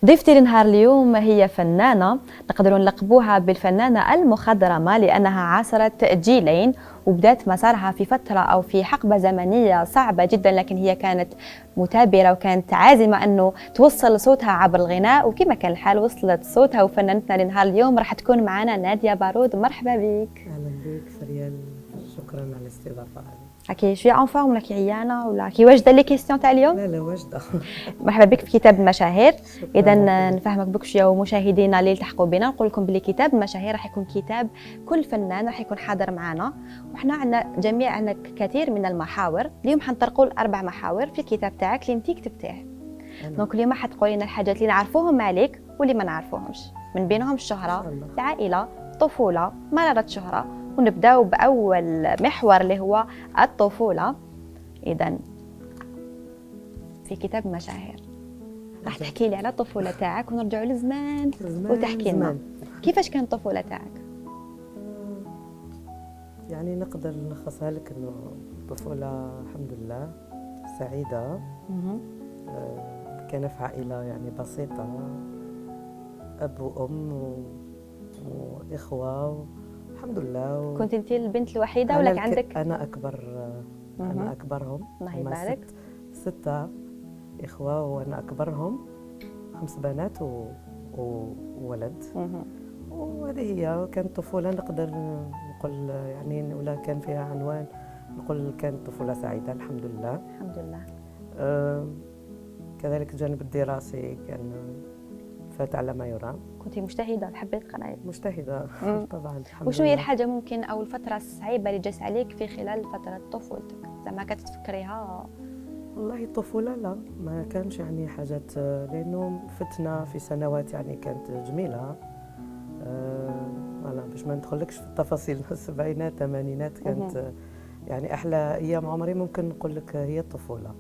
ضيفتي لنهار اليوم هي فنانة نقدر نلقبوها بالفنانة المخضرمة، لأنها عاصرت جيلين وبدأت مسارها في فترة أو في حقبة زمنية صعبة جدا، لكن هي كانت مثابرة وكانت عازمة أنه توصل صوتها عبر الغناء، وكما كان الحال وصلت صوتها. وفنانتنا لنهار اليوم راح تكون معنا نادية بارود. مرحبا بك. اهلا بك فريال، شكرا على الاستضافة هذه. راكي شوية en forme ولا كي عيانه ولا كي واجدة les questions تاع اليوم؟ لا لا، واجده. مرحبا بك في كتاب المشاهير. اذا نفهمك بك شوية ومشاهدينا اللي التحقوا بنا، نقول لكم بلي كتاب المشاهير راح يكون كتاب كل فنان راح يكون حاضر معنا، وحنا عندنا جميع عندنا كثير من المحاور. اليوم حنطرقوا الاربع محاور في الكتاب تاعك اللي انت كتبتيه. donc اليوم حتقولي لنا الحاجات اللي نعرفوهم عليك واللي ما نعرفوهمش، من بينهم الشهره، العائله، الطفوله، مرارة الشهره. ونبداو باول محور اللي هو الطفوله. اذا في كتاب المشاهير راح تحكي لي على الطفولة تاعك ونرجعوا لزمان وتحكي لنا كيفاش كانت الطفولة تاعك. يعني نقدر نلخصها لك انه الطفولة الحمد لله سعيده. كان في عائلة يعني بسيطه، اب وام واخوه، الحمد لله. كنت انت البنت الوحيدة ولا عندك؟ انا اكبر، انا اكبرهم. الله يبارك. ستة اخوه وانا اكبرهم، خمس بنات وولد. وهذه هي كانت طفوله، نقدر نقول يعني ولا كان فيها عنوان نقول كانت طفولة سعيده، الحمد لله. الحمد لله. كذلك الجانب الدراسي كان فات على ما يرام. كنت مجتهدة، تحبي تقراي؟ مجتهدة طبعا، الحمد. وشنو هي الحاجة ممكن أو الفترة الصعيبة اللي جات عليك في خلال فترة طفولتك، زعما كتتفكريها؟ والله الطفولة لا، ما كانش يعني حاجات، لأنه فتنا في سنوات يعني كانت جميلة. Voilà، باش ما ندخلكش في التفاصيل، السبعينات، الثمانينات كانت يعني أحلى أيام عمري، ممكن نقول لك هي الطفولة،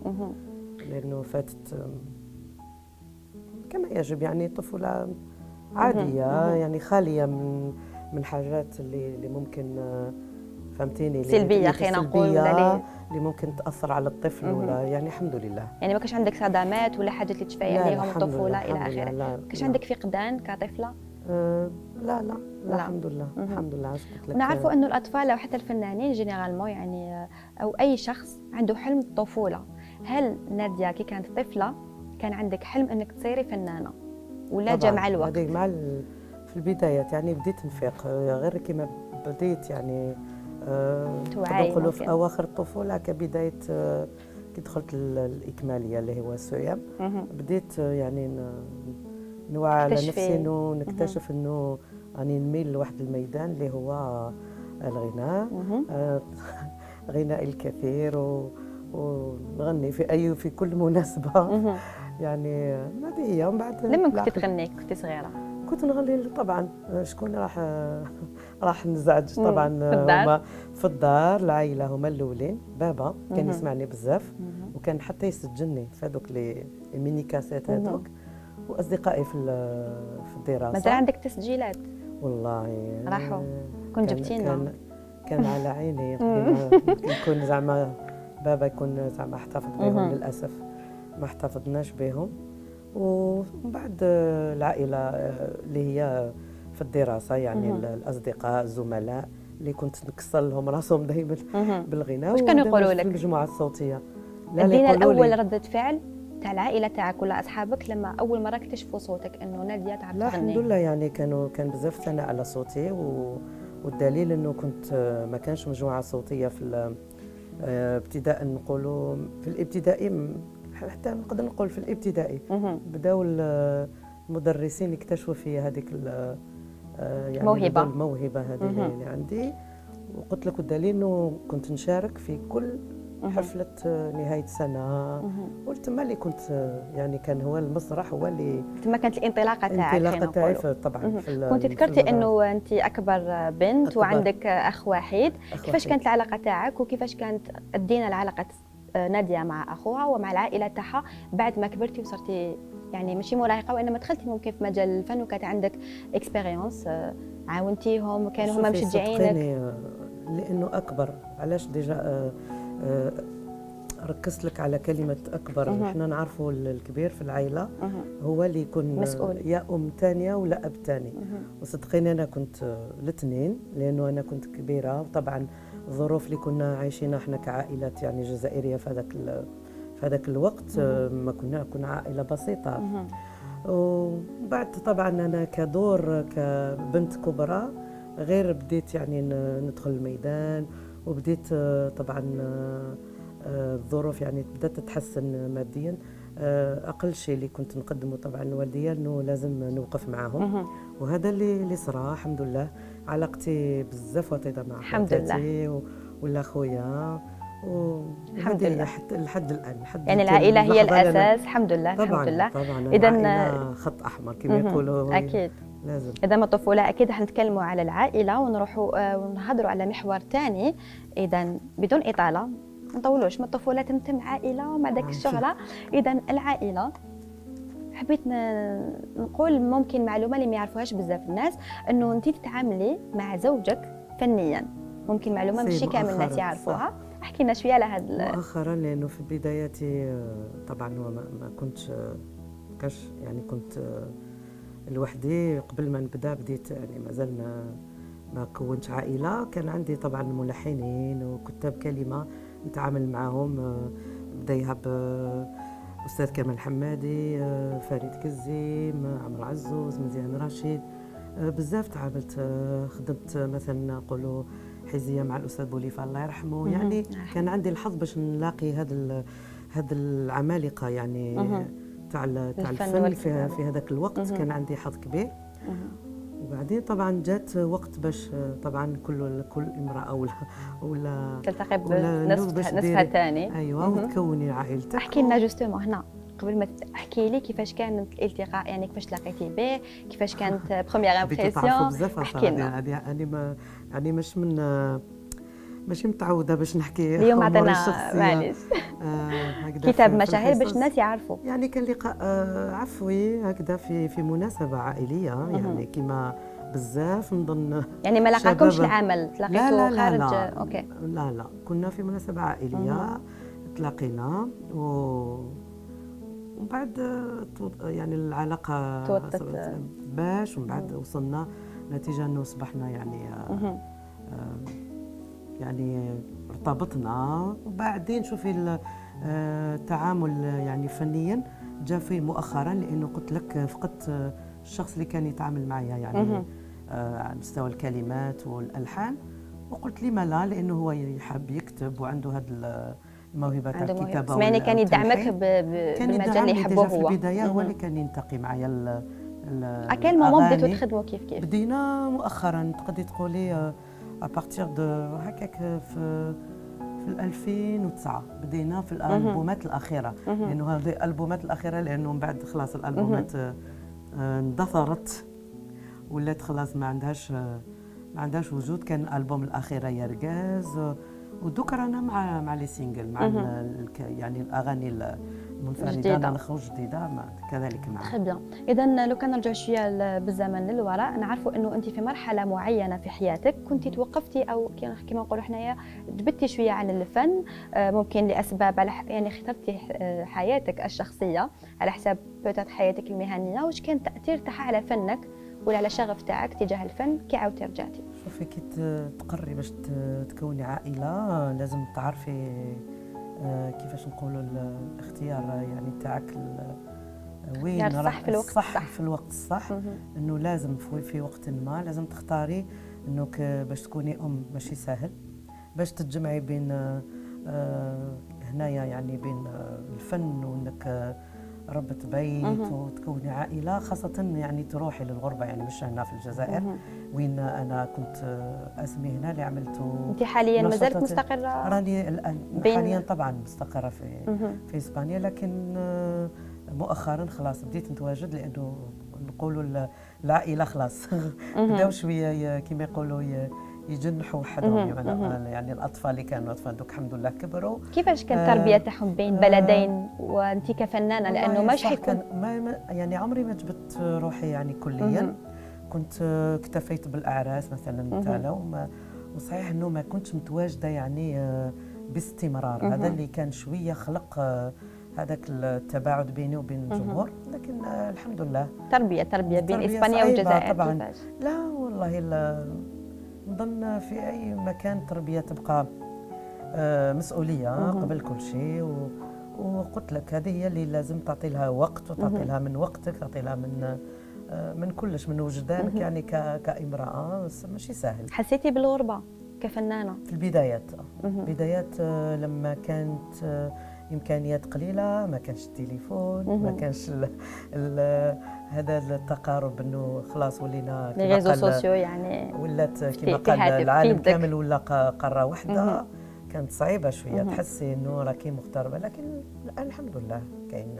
لأنه فاتت كما يجب، يعني طفولة عادية، يعني خالية من حاجات اللي ممكن، فهمتيني؟ سلبيه، خلينا نقول، ولا اللي ممكن تاثر على الطفل ولا يعني، الحمد لله. يعني ما كانش عندك صدمات ولا حاجات اللي تشفي عليهم الطفولة الى اخره؟ ما كانش عندك فقدان كطفله؟ أه، لا لا لا، الحمد لله، الحمد لله. قلت لك نعرفوا انه الاطفال او حتى الفنانين généralement يعني او اي شخص عنده حلم الطفوله. هل ناديه كي كانت طفله كان عندك حلم انك تصيري فنانة ولا جا مع الوقت؟ هذه مع في البدايات، يعني بديت نفيق غير كما بديت يعني نقولوا في اواخر الطفوله، كبداية كي دخلت الاكماليه اللي هو ال CEM، بديت يعني نوعى على نفسي انه نكتشف انه راني نميل لواحد الميدان اللي هو الغناء، غناء الكثير ونغني في كل مناسبه، يعني هذه هي. ومن بعد لما كنت تغني كنت صغيره؟ كنت نغني طبعا، شكون راح نزعج؟ طبعا في الدار. هما في الدار، العائلة هما الاولين. بابا كان يسمعني بزاف وكان حتى يسجلني في هذوك les mini cassettes هذوك، واصدقائي في الدراسه. مازال عندك تسجيلات؟ والله راحوا، كنت جبتينا. كان على عيني يكون زعما بابا يكون زعما احتفظ بهم، للاسف ما احتفظناش بهم. ومن بعد العائلة اللي هي في الدراسه، يعني الاصدقاء، الزملاء اللي كنت نكسر لهم راسهم دائما بالغناء. واش كانوا يقولوا لك؟ في المجموعة الصوتيه. لا، ادينا الاول ردة فعل تاع العائلة تاعك ولا اصحابك لما اول مرة اكتشفوا صوتك، انه ناديه تعرف لا تغني. الحمد لله، يعني كان بزاف ثناء على صوتي، والدليل انه كنت ما كانش مجموعة صوتية في ابتداء، نقولوا في الابتدائي، حتى نقدر نقول في الابتدائي بداوا المدرسين يكتشفوا في هذيك يعني الموهبة. الموهبة هذه اللي عندي. وقلت لك الدليل انه كنت نشارك في كل حفلة نهاية سنه، وتما اللي كنت يعني كان هو المسرح هو اللي تما كانت الانطلاقة تاعك. الانطلاقة تاعي طبعا. في كنت ذكرتي انه انت اكبر بنت أكبر وعندك اخ وحيد. أخ كيفاش كانت العلاقة تاعك وكيفاش كانت ادينا العلاقة ناديه مع اخوها ومع العائلة تاعها بعد ما كبرتي وصرتي يعني ماشي مراهقة وانما دخلتي ممكن في مجال الفن وكانت عندك expérience، عاونتيهم؟ كانوا هما مشجعينك؟ لانه اكبر، علاش déjà ركزت لك على كلمة اكبر. احنا نعرفوا الكبير في العائلة هو اللي يكون مسؤول، يا ام ثانية ولا اب ثاني. وصدقيني انا كنت الاثنين، لانه انا كنت كبيرة، وطبعا الظروف اللي كنا عايشينها احنا كعائلات يعني جزائرية في هذاك الوقت، ما كنا عائلة بسيطه. وبعد طبعا انا كدور كبنت كبرى غير بديت يعني ندخل الميدان، وبديت طبعا الظروف يعني بدات تتحسن ماديا. اقل شيء اللي كنت نقدمه طبعا لوالديا انه لازم نوقف معاهم، وهذا اللي صرا الحمد لله. علاقتي بزاف وطيدة مع الحمد لله ولا خويا، الحمد لله لحد الان، لحد يعني العائلة هي الاساس، الحمد لله. طبعا الحمد لله طبعا. اذا خط احمر كما يقولوا، اكيد لازم. اذا ما الطفولة اكيد حنتكلموا على العائلة ونروحوا ونهضروا على محور ثاني. اذا بدون اطاله، ما نطولوش، ما الطفولة تمتم عائلة ومع داك الشهرة. اذا العائلة حبيت نقول ممكن معلومة اللي ما يعرفوهاش بزاف الناس، انه انت تتعاملي مع زوجك فنيا، ممكن معلومة ماشي كامل الناس يعرفوها. احكي لنا شوية على هذا. مؤخرا، لانه في بداياتي طبعا هو ما كنتش كاش يعني كنت لوحدي قبل ما نبدا، بديت يعني مازال ما كونت عائلة. كان عندي طبعا ملحنين وكتاب كلمة نتعامل معاهم، بدايها باستاذ كمال حمادي، فريد كزيم، عمرو عزوز، مزيان رشيد، بزاف تعاملت. خدمت مثلا نقولوا حزيه مع الاستاذ بوليفه الله يرحمه. يعني كان عندي الحظ باش نلاقي هذا العمالقة يعني تاع الفن في هذاك الوقت. كان عندي حظ كبير. وبعدين طبعا جات وقت باش طبعا كل امراة ولا تلتقي بنصفها الثاني، ايوه، وتكوني عائلتك. احكي لنا justement هنا قبل ما تحكي لي كيفاش كان الالتقاء، يعني كيفاش تلاقيتي به، كيفاش كانت première impression. احكي لنا. هذه ما يعني مش من ماشي متعوده باش نحكي اليوم، عطينا معليش كتاب مشاهير باش الناس يعرفوا. يعني كان لقاء عفوي هكذا في مناسبة عائلية، يعني كما بزاف نظن. يعني ما لقاكمش العمل، تلاقيتوا خارج؟ لا. OK. لا لا، كنا في مناسبة عائلية تلاقينا، ومن بعد يعني العلاقة توطت باش، ومن بعد وصلنا نتيجة انه اصبحنا يعني يعني ارتبطنا. وبعدين شوفي التعامل يعني فنيا جاء فيه مؤخرا، لانه قلت لك فقدت الشخص اللي كان يتعامل معايا يعني على مستوى الكلمات والالحان، وقلت لي ما لا، لانه هو يحب يكتب وعنده هذا الموهبة تاع الكتابة. يعني كان يدعمك بالمجال اللي يحبه هو في البداية، هو اللي كان ينتقي معايا. à quel moment بديتوا تخدموا كيف كيف؟ بدينا مؤخرا، تقدري تقولي à partir de هكاك في 2009 بدينا في الالبومات الاخيرة، لانه هذه الالبومات الاخيرة، لانه من بعد خلاص الالبومات اندثرت ولات خلاص ما عندهاش وجود. كان الالبوم الاخيرة يا رقاز، ودوك رانا مع les singles، مع يعني الاغاني المنفردة نخرج جديدة كذلك مع. très bien. اذا لو كان نرجع شوية بالزمن للوراء، نعرفوا انه انت في مرحلة معينة في حياتك كنت توقفتي او كما نقولوا حنايا جبدتي شوية عن الفن، ممكن لاسباب على يعني اخترتي حياتك الشخصية على حساب peut-être حياتك المهنية. واش كان التاثير تاعها على فنك ولا على شغف تاعك تجاه الفن كي عاودتي رجعتي؟ شوفي، كي تقري باش تكوني عائلة لازم تعرفي كيفاش نقولوا الاختيار يعني تاعك وين راح في الوقت الصح، في الوقت الصح. انه لازم في وقت ما لازم تختاري انه باش تكوني ام ماشي سهل، باش تتجمعي بين هنايا يعني بين الفن وانك ربة بيت وتكوني عائلة، خاصة يعني تروحي للغربة، يعني مش هنا في الجزائر وين أنا كنت أسمي هنا اللي عملته. أنت حاليا ما زالت مستقرة؟ راني الآن حاليا طبعا مستقرة في إسبانيا، لكن مؤخرا خلاص بديت نتواجد، لأنه نقولوا العائلة خلاص بداو شوية كما يقولوا يجنحوا وحدهم، يعني الاطفال اللي كانوا اطفال دوك الحمد لله كبروا. كيفاش كانت التربية تاعهم بين بلدين وانت كفنانه؟ لانه ماش حيكون ما يعني عمري ما جبت روحي يعني كليا، كنت اكتفيت بالاعراس مثلا تاعنا، وصحيح انه ما كنتش متواجدة يعني باستمرار. هذا اللي كان شوية خلق هذاك التباعد بيني وبين الجمهور، لكن الحمد لله. تربيه بين اسبانيا والجزائر طبعا. لا والله نظن في اي مكان تربيه تبقى مسؤولية قبل كل شيء، وقلت لك هذه هي اللي لازم تعطي لها وقت وتعطي لها من وقتك، تعطي لها من كلش، من وجدانك يعني كامراة ماشي سهل. حسيتي بالغربة كفنانه؟ في البدايات، بدايات لما كانت امكانيات قليله، ما كانش التليفون، ما كانش هذا التقارب انه خلاص ولينا les réseaux sociaux، يعني ولات كما قال العالم كامل ولا قارة واحدة. كانت صعيبة شوية، تحسي انه راكي مغتربه، لكن الان الحمد لله كاين.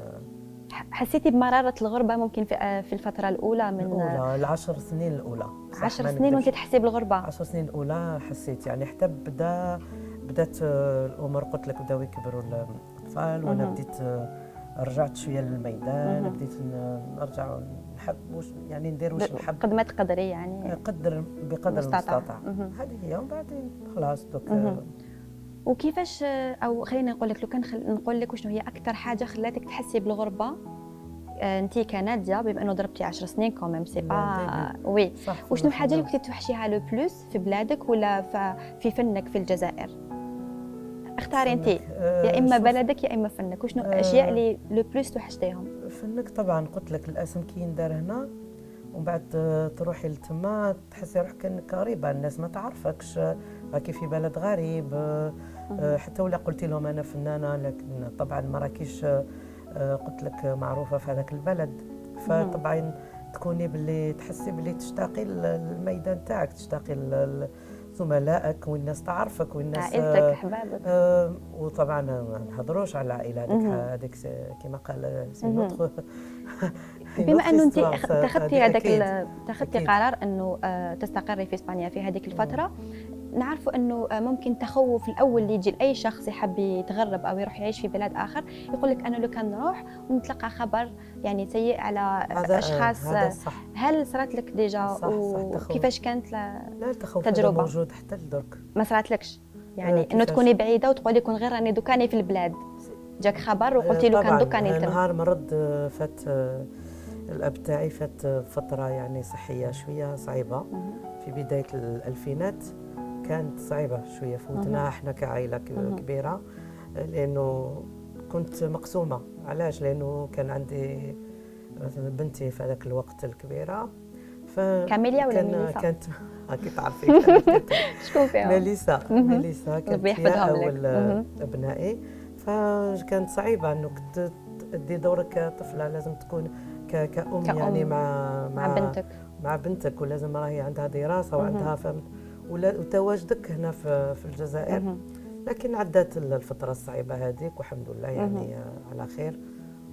حسيتي بمراره الغربة ممكن في الفترة الاولى من الاولى 10 سنين الاولى؟ 10 سنين وانت تحسي بالغربة؟ 10 سنين الاولى حسيت، يعني حتى بدات الامور، قلت لك بداو يكبروا الاطفال وانا بديت رجعت شوية للميدان، بديت نرجع نحب يعني ندير واش نحب قد ما تقدري، يعني قدر بقدر المستطاع. هذه هي، ومن بعدين خلاص دوك. وكيفاش، او خلينا نقول لك، لو كان نقول لك وشنو هي اكثر حاجة خلاتك تحسي بالغربة انت كناديه، بما انه ضربتي 10 سنين quand même c'est pas oui، وشنو الحاجة اللي كنتي توحشيها le plus في بلادك ولا في فنك في الجزائر؟ اختاري انت، يا اما بلدك يا اما فنك، وشنو الاشياء اللي le plus توحشتيهم؟ فنك طبعا، قلت لك الاسم كي يندار هنا ومن بعد تروحي لتما تحسي روحك كانك غريبة، الناس ما تعرفكش، راكي في بلد غريب. حتى ولا قلتي لهم انا فنانة، لكن طبعا ما راكيش قلت لك معروفة في هذاك البلد، فطبعا تكوني باللي تحسي باللي تشتاقي للميدان تاعك، تشتاقي زملائك والناس تعرفك والناس عائلتك احبابك. وطبعا ما نهضروش على العائلة، هذيك كما قال c'est une autre. بما انه انت اتخذتي هذاك اتخذتي قرار انه تستقري في اسبانيا في هذيك الفترة، نعرفوا انه ممكن تخوف الاول اللي يجي لاي شخص يحب يتغرب او يروح يعيش في بلاد اخر، يقول لك انا لو كان نروح ونتلقى خبر يعني سيء على اشخاص. هذا صح. هل صارت لك déjà وكيفاش كانت؟ لا، التخوف التجربة موجود حتى لدرك. ما صارتلكش يعني انه تكوني بعيدة وتقولي كون غير راني دوكاني في البلاد، جاك خبر وقلتي له كان دوكاني تم؟ نهار مرض فات الاب تاعي، فات فترة يعني صحية شوية صعيبة في بداية الالفينات، كانت صعيبة شوية، فوتناها احنا كعائله كبيرة، لانه كنت مقسومة. علاش؟ لانه كان عندي مثلا بنتي في هذاك الوقت الكبيرة، ف كاميليا ولا ميليسا؟ كانت كي تعرفي شكون فيهم؟ ميليسا كانت هي اول ابنائي، فكانت صعيبة انه كنت تدي دورك كطفله، لازم تكون كأم يعني مع بنتك، مع بنتك، ولازم راهي عندها دراسة وعندها فهمت وتواجدك هنا في الجزائر. لكن عدت الفترة الصعيبه هذيك والحمد لله يعني على خير،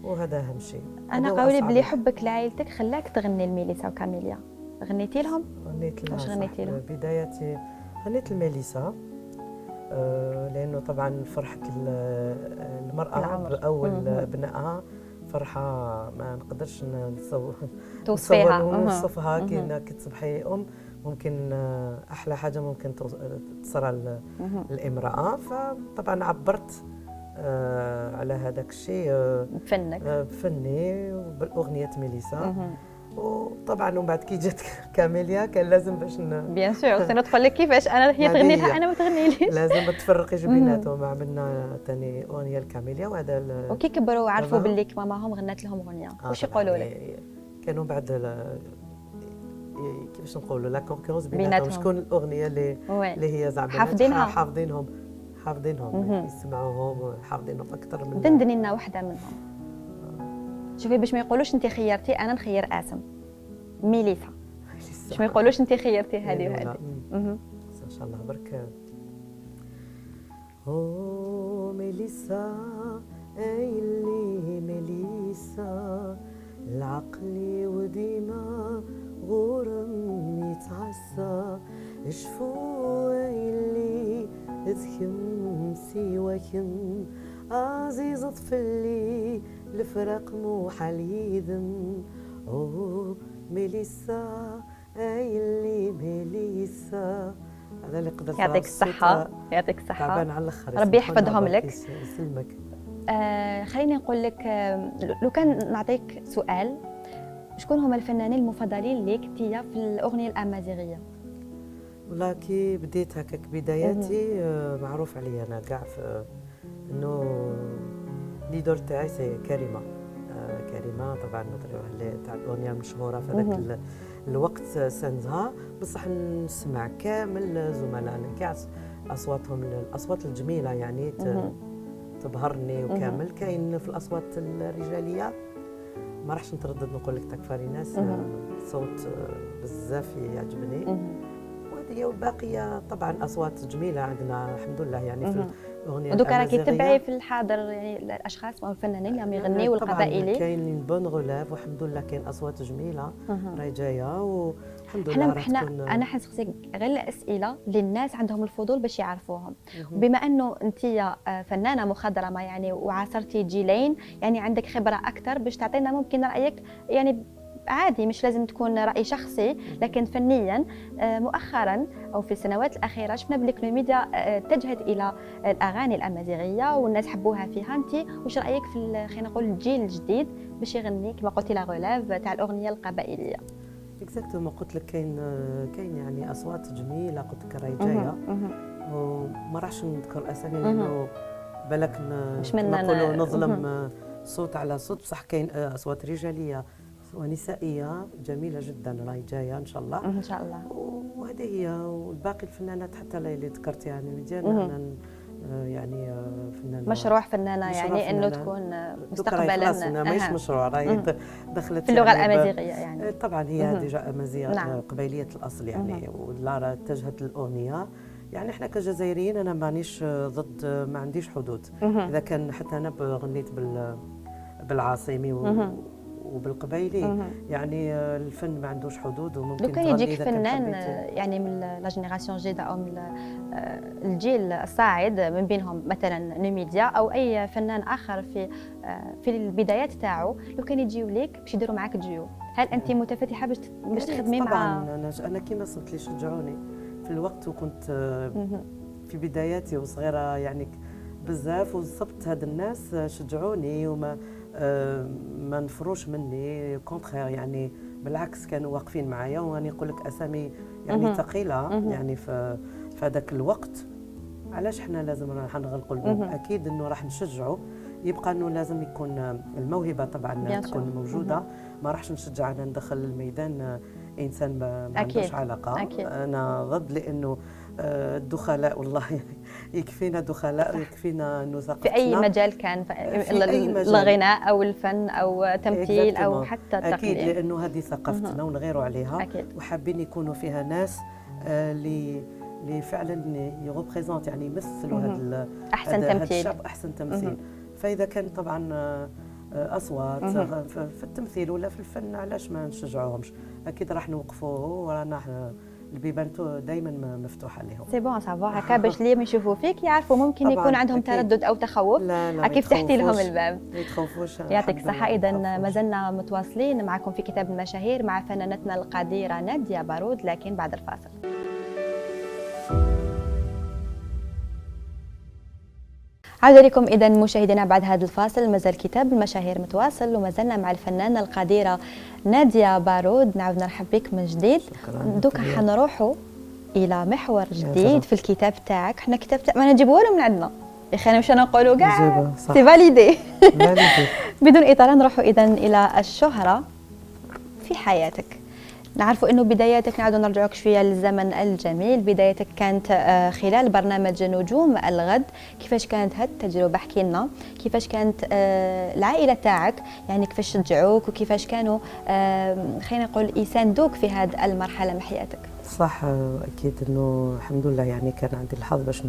وهذا اهم شيء. انا قولي بلي حبك لعائلتك خلاك تغني الميليسا وكاميليا، غنيتي لهم؟ غنيت لهم. واش غنيتي لهم؟ بدايتي غنيت الميليسا، لانه طبعا فرحه المراة باول ابنائها فرحه ما نقدرش توصفيها نوصفها. كي تصبحي ام ممكن احلى حاجة ممكن تصرى الامراة، فطبعا عبرت على هذاك الشيء بفنك، بفني وبالاغنيه ميليسا. وطبعا ومن بعد كي جات كاميليا كان لازم باش bien sûr سندخل لك كيفاش انا هي تغني لها انا ما تغنيليش، لازم ما تفرقيش بيناتهم. عملنا ثاني اغنية لكاميليا وهذا. وكي كبروا وعرفوا باللي ماماهم غنت لهم اغنية، واش يقولوا لك؟ كانوا بعد كيفاش نقولوا la concurrence بيناتهم، شكون الاغنية اللي هي زعما حافظينها، حافظينهم يسمعوهم، حافظينهم اكثر من. دندني لنا واحدة منهم، شوفي باش ما يقولوش انت خيرتي، انا نخير اسم ميليسا، باش ما يقولوش انت خيرتي هذه وهذه. ان شاء الله برك. او ميليسا ايلي ميليسا، العقل وديما غرم يتعسى، شفو اللي تخم سواكم، عزيز طفلي الفراق موحل يذم. أوه ميليسا ايلي ميليسا، هذا اللي قدرت. يعطيك الصحة. يعطيك الصحة، تعبان على الاخر، ربي يحفظهم لك. يسلمك. خليني نقول لك، لو كان نعطيك سؤال، شكون هما الفنانين المفضلين ليك انتيا في الاغنية الامازيغية؟ والله كي بديت هكاك بداياتي، معروف عليا انا كاع انه l'idole تاعي c'est كريمة. كريمة طبعا اللي تاع الاغنية المشهورة في هذاك الوقت سنزها، بصح نسمع كامل زملائنا كاع اصواتهم، الاصوات الجميلة يعني تبهرني وكامل. كاين في الاصوات الرجاليه ما راحش نتردد نقول لك تكفاريناس، صوت بزاف يعجبني. وهذه والباقيه طبعا اصوات جميلة عندنا الحمد لله يعني في الاغنية. ودوكا راكي تتبعي في الحاضر يعني الاشخاص او الفنانين اللي يغنيوا القبائلي؟ كاين bonne relève والحمد لله، كاين اصوات جميلة راهي جاية والحمد لله. حنا انا حنسقسيك غير الاسئلة اللي الناس عندهم الفضول باش يعرفوهم، بما انه انت فنانة مخضرمه يعني وعاصرتي جيلين، يعني عندك خبره اكثر باش تعطينا ممكن رايك، يعني عادي مش لازم تكون رأي شخصي لكن فنيا. مؤخرا أو في السنوات الأخيرة شفنا بلي نوميديا اتجهت إلى الأغاني الأمازيغية والناس حبوها فيها. أنت واش رأيك في خلينا نقول الجيل الجديد باش يغني كما قلتي la relève تاع الأغنية القبائلية؟ exactement، قلت لك كاين يعني أصوات جميلة، قلت لك راهي جاية وما راحش نذكر أسامي لأنه بالك نقولوا نظلم صوت على صوت، بصح كاين أصوات رجالية ونسائيه جميلة جدا راهي جاية ان شاء الله. ان شاء الله. وهذه هي، والباقي الفنانات حتى اللي ذكرتيها يعني مزيان، يعني فنانة مشروع فنانة، يعني انه تكون مستقبلا ماهيش مشروع، راهي دخلت في اللغة يعني الامازيغية يعني. طبعا هي déjà امازيغ، نعم. قبيليه الاصل يعني، ولا اتجهت للاغنية. يعني احنا كجزائريين انا مانيش ضد، ما عنديش حدود. اذا كان حتى انا غنيت بالعاصمي وبالقبيلي، يعني الفن ما عندوش حدود وممكن لو كان يجيك فنان يعني من la génération جديدة او من الجيل الصاعد، من بينهم مثلا نوميديا او اي فنان اخر في البدايات تاعو، لو كان يجيو ليك باش يديروا معاك ديو، هل انت متفتحه باش تخدمي مع؟ طبعا انا كيما صرت لي شجعوني في الوقت، وكنت في بداياتي وصغيره يعني بزاف، وصبت هاد الناس شجعوني وما ما نفروش مني، contraire يعني بالعكس كانوا واقفين معايا. واني نقول لك اسامي يعني ثقيلة يعني في هذاك الوقت. علاش حنا لازم راح نغلقوا الباب؟ اكيد انه راح نشجعوا، يبقى انه لازم يكون الموهبة طبعا تكون موجودة. ما راحش نشجع انا ندخل الميدان انسان ما عندوش علاقة. أكيد. انا ضد، لانه الدخلاء والله يكفينا دخلاء ويكفينا انه ثقافتنا في اي مجال كان، في أي مجال، الغناء او الفن او تمثيل او حتى التقنية. اكيد، لانه هذه ثقافتنا ونغيروا عليها. أكيد. وحابين يكونوا فيها ناس اللي فعلا ي représente يعني يمثلوا هذا احسن تمثيل الشعب، احسن تمثيل. فاذا كان طبعا اصوات في التمثيل ولا في الفن، علاش ما نشجعوهمش؟ اكيد راح نوقفوه، ورانا البيبان دائما مفتوحة لهم. c'est bon ça va، هكا باش اللي يشوفوا فيك يعرفوا ممكن يكون عندهم تردد او تخوف. لا لا، كيف فتحتي لهم الباب؟ ما يتخوفوش. يعطيك الصحة. اذا مازلنا متواصلين معكم في كتاب المشاهير مع فنانتنا القديره ناديه بارود، لكن بعد الفاصل. عودة لكم إذا مشاهدينا بعد هذا الفاصل. مازال كتاب المشاهير متواصل ومازلنا مع الفنانة القديرة نادية بارود. نعاود نرحب بك من جديد. دوكا حنروحوا إلى محور جديد في الكتاب تاعك. حنا كتاب ما نجيبوه والو من عندنا يا اخي، انا واش نقولوا كاع c'est validé بدون إطالة. نروحوا إذا إلى الشهرة في حياتك. نعرفوا انه بداياتك، نعاودوا نرجعوك شوية للزمن الجميل، بدايتك كانت خلال برنامج نجوم الغد. كيفاش كانت هذه التجربة؟ احكي لنا كيفاش كانت العائلة تاعك، يعني كيفاش شجعوك وكيفاش كانوا خلينا نقول يساندوك في هذه المرحلة من حياتك؟ صح، اكيد انه الحمد لله يعني كان عندي الحظ باش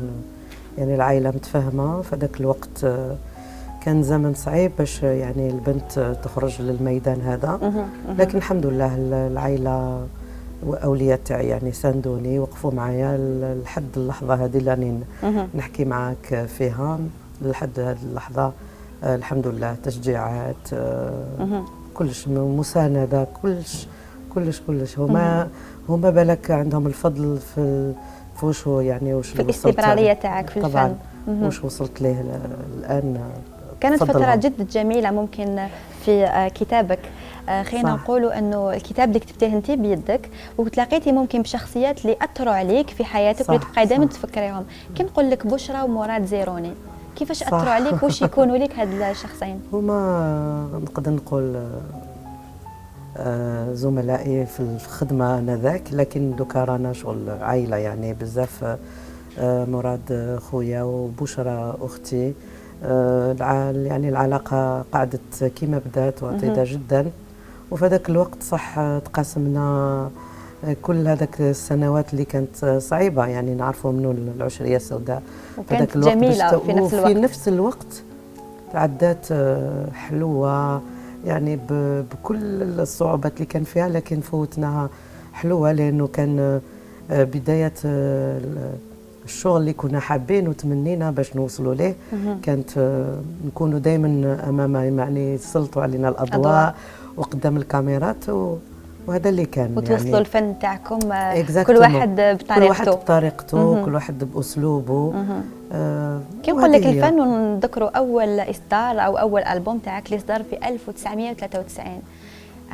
يعني العائلة متفاهمه. في ذاك الوقت كان زمن صعيب باش يعني البنت تخرج للميدان هذا، لكن الحمد لله العائلة واولياء تاعي يعني ساندوني، وقفوا معايا لحد اللحظة هذه اللي راني نحكي معاك فيها. لحد هذه اللحظة الحمد لله تشجيعات، كلش مساندة، كلش كلش كلش. هما بالك عندهم الفضل في فوش يعني وش في الاستمرارية تاعك في الفن طبعا، وش وصلت ليه الان. كانت فترة جد جميلة ممكن في كتابك. خلينا نقولوا انه الكتاب اللي كتبتيه انت بيدك وتلاقيتي ممكن بشخصيات اللي اثروا عليك في حياتك واللي تبقاي دائما تفكريهم. كي نقول لك بشرى ومراد زيروني، كيفاش اثروا عليك؟ واش يكونوا لك هاد الشخصين؟ هما نقدر نقول زملائي في الخدمة انذاك، لكن دوكا رانا شغل عائلة يعني بزاف. مراد خويا وبشرى اختي، يعني العلاقة قعدت كما بدات وطيدة جدا. وفي هذاك الوقت صح تقاسمنا كل هذاك السنوات اللي كانت صعيبة، يعني نعرفوا منه العشريه السوداء، وكانت جميلة في نفس الوقت. في نفس الوقت تعدات حلوة يعني بكل الصعوبات اللي كان فيها، لكن فوتناها حلوة لانه كان بداية الشغل اللي كنا حابين وتمنينا باش نوصلوا ليه. كانت نكونوا دائما امام يعني سلطوا علينا الاضواء وقدام الكاميرات وهذا اللي كان وتوصلوا يعني الفن تاعكم كل واحد بطريقته، كل واحد بطريقته، كل واحد باسلوبه. كي نقول لك الفن ونذكروا اول اصدار او اول البوم تاعك اللي صدر في 1993،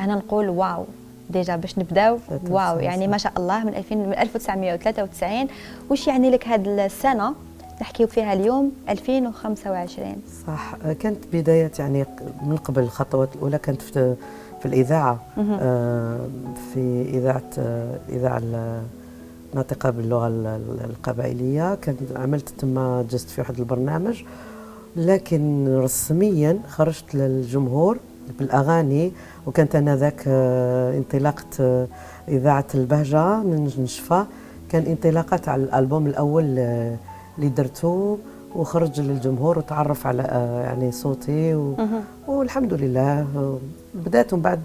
انا نقول واو déjà باش نبداو واو يعني ما شاء الله من 1993. واش يعني لك هذه السنة نحكيو فيها اليوم 2025؟ صح، كانت بداية يعني من قبل الخطوات الاولى كانت في الاذاعة، في اذاعة الناطقة باللغة القبائليه. كانت عملت تما جست في واحد البرنامج، لكن رسميا خرجت للجمهور بالاغاني. وكانت انذاك انطلاقة اذاعة البهجة من نشفى، كان انطلاقة على الالبوم الاول اللي درته وخرج للجمهور وتعرف على يعني صوتي والحمد لله بدات. ومن بعد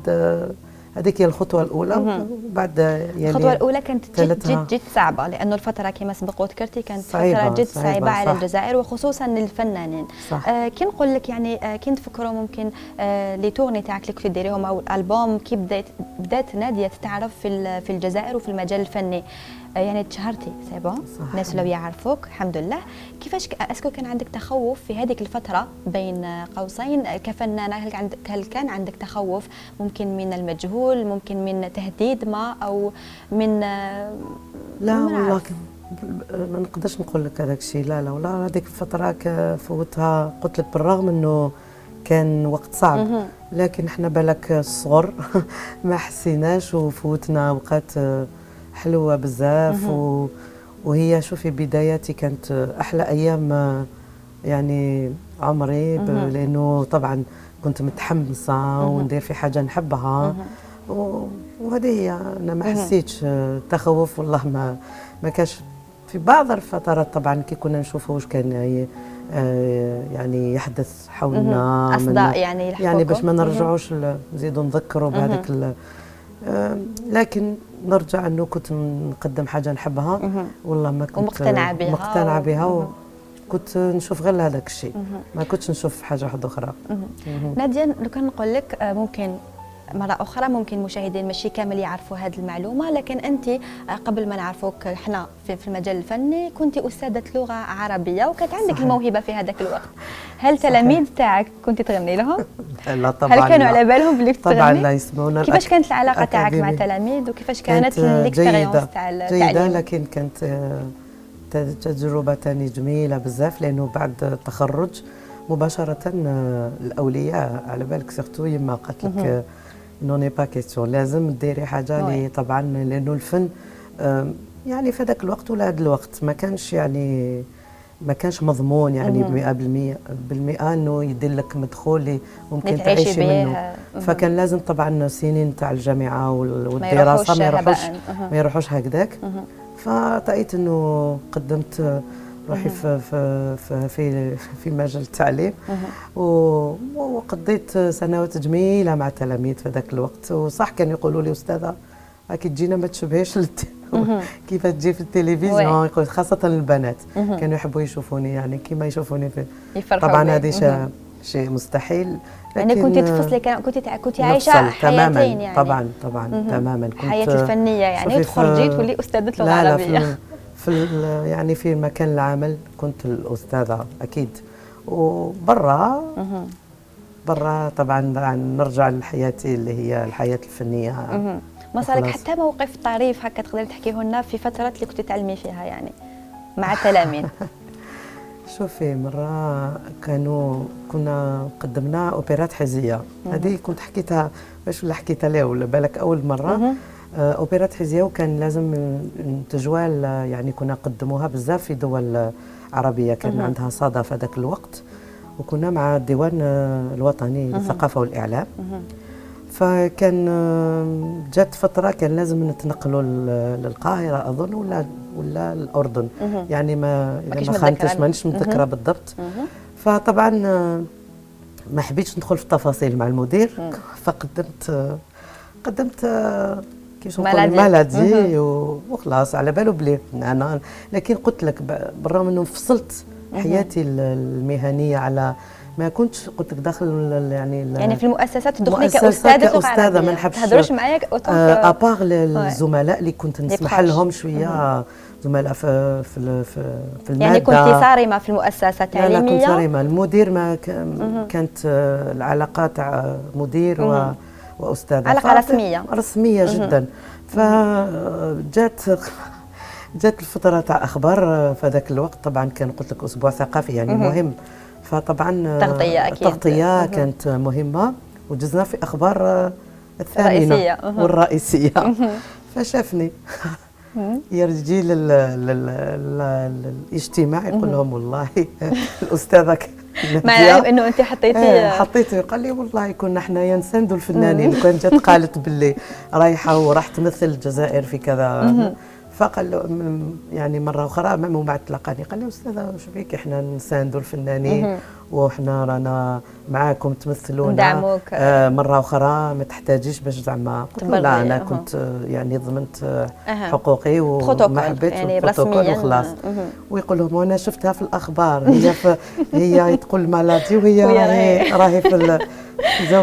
هذيك هي الخطوة الاولى. وبعد يعني الخطوة الاولى كانت جد جد جد صعبة، لانه الفترة كما سبق وذكرتي كانت فترة جد صعيبة على الجزائر وخصوصا للفنانين. كي نقول لك يعني كي نتفكروا ممكن les tournées تاعك اللي كنتي ديريهم او الالبوم، كي بدات ناديه تتعرف في الجزائر وفي المجال الفني، يعني تشهرتي c'est bon، الناس ولاو يعرفوك الحمد لله. كيفاش est-ce que كان عندك تخوف في هذيك الفترة بين قوسين كفنانه؟ هل كان عندك تخوف ممكن من المجهول، ممكن من تهديد ما، او من لا والله ما نقدرش نقول لك هذاك الشيء. لا لا والله هذيك الفترة فوتها قلت لك بالرغم انه كان وقت صعب، لكن احنا بالك الصغر ما حسيناش وفوتنا اوقات حلوة بزاف. وهي شوفي بداياتي كانت احلى ايام يعني عمري، لانه طبعا كنت متحمسة وندير في حاجة نحبها، وهذه هي. انا ما حسيتش تخوف والله، ما كاش. في بعض الفترات طبعا كي كنا نشوفوا واش كان يعني يحدث حولنا، اصداء يعني باش ما نرجعوش نزيدوا نذكروا بهذاك، لكن نرجع انه كنت نقدم حاجة نحبها والله ما كنت ومقتنعه بها، مقتنعة بها، وكنت نشوف غير هذاك الشيء، ما كنتش نشوف حاجة واحدة اخرى. ناديه لو كان نقول لك ممكن مرة أخرى ممكن المشاهدين ماشي كامل يعرفوا هذه المعلومة، لكن أنت قبل ما نعرفوك احنا في المجال الفني كنت أستاذة لغة عربية وكانت عندك الموهبة في هذاك الوقت. هل تلاميذ تاعك كنت تغني لهم؟ لا طبعا. هل كانوا على بالهم بلي تغني؟ طبعا لا يسمعونا. كيفاش كانت العلاقة تاعك مع التلاميذ وكيفاش كانت l'expérience تاع التعليم؟ جيدة، لكن كانت تجربة ثانية جميلة بزاف، لأنه بعد التخرج مباشرة الأولياء على بالك surtout يما قالت لك non n'est pas question، لازم ديري حاجة اللي طبعا لانه الفن يعني في هذاك الوقت ولا هذا الوقت ما كانش يعني ما كانش مضمون يعني 100% انه يدير لك مدخول اللي ممكن تعيشي منه. فكان لازم طبعا السنين تاع الجامعة والدراسة ما يروحوش هكذاك. فرأيت انه قدمت روحي في في في في مجال التعليم، وقضيت سنوات جميلة مع التلاميذ في ذاك الوقت. وصح كانوا يقولوا لي استاذه راكي تجينا ما تشبهيش كيف تجي في التلفزيون، خاصة البنات كانوا يحبوا يشوفوني يعني كيما يشوفوني في، طبعا هذه شيء مستحيل. يعني كنت تفصلي، كنت عايشه حياتين يعني. طبعا طبعا تماما، كنت حياتي الفنية يعني، وتخرجي تولي استاذه لغة عربية. في يعني في مكان العمل كنت الاستاذة اكيد، وبرا برا طبعا نرجع لحياتي اللي هي الحياة الفنية. ما صارلك حتى موقف طريف هكا تقدري تحكيه لنا في فترة اللي كنت تعلمي فيها يعني مع التلاميذ؟ شوفي، مرة كنا قدمنا أوبرات حزية، هذه كنت حكيتها باش ولا حكيتها له ولا بالك أول مرة. أوبرات حزية، وكان لازم تجوال، يعني كنا قدموها بزاف في دول عربية، كان عندها صدى في هذاك الوقت، وكنا مع الديوان الوطني للثقافة والإعلام. فكان جات فترة كان لازم نتنقلوا للقاهرة أظن ولا الأردن، يعني ما إذا ما خانتش مانيش متذكرة بالضبط. فطبعا ما حبيتش ندخل في التفاصيل مع المدير، فقدمت قدمت كيفاش نقول maladie وخلاص، على بالو بلي انا، لكن قلت لك بالرغم انه فصلت حياتي المهنية على ما كنتش قلت لك داخل يعني يعني في المؤسسات تدخلي كاستاذه كاستاذه ما نحبش تهضروش معايا à part الزملاء اللي كنت نسمح لهم شوية، زملاء في الماده. يعني كنت صارمة في المؤسسة التعليمية؟ لا، كنت صارمة. المدير ما كانت العلاقة تاع مدير واستاذه، علاقة رسمية رسمية جدا. فجات الفترة تاع اخبار في هذاك الوقت، طبعا كان قلت لك اسبوع ثقافي يعني مهم، فطبعا تغطية أكيد. التغطية كانت مهمة، وجزنا في أخبار الثامنة والرئيسية. فشافني يرجي للاجتماع يقول لهم والله الأستاذة مع العلم انه انت حطيتي حطيتي، قال لي والله كنا حنايا نساندوا الفنانين، كان جات قالت باللي رايحة وراح تمثل الجزائر في كذا. فقال له يعني مرة اخرى من بعد تلاقاني قال لي استاذه واش بيك، احنا نساندوا الفنانين وحنا رانا معاكم تمثلونا ندعموك. مرة اخرى ما تحتاجيش باش زعما. قلت له لا، انا كنت يعني ضمنت حقوقي وما حبيتش يعني البروتوكول وخلاص. ويقول لهم انا شفتها في الاخبار، هي تقول maladie وهي راهي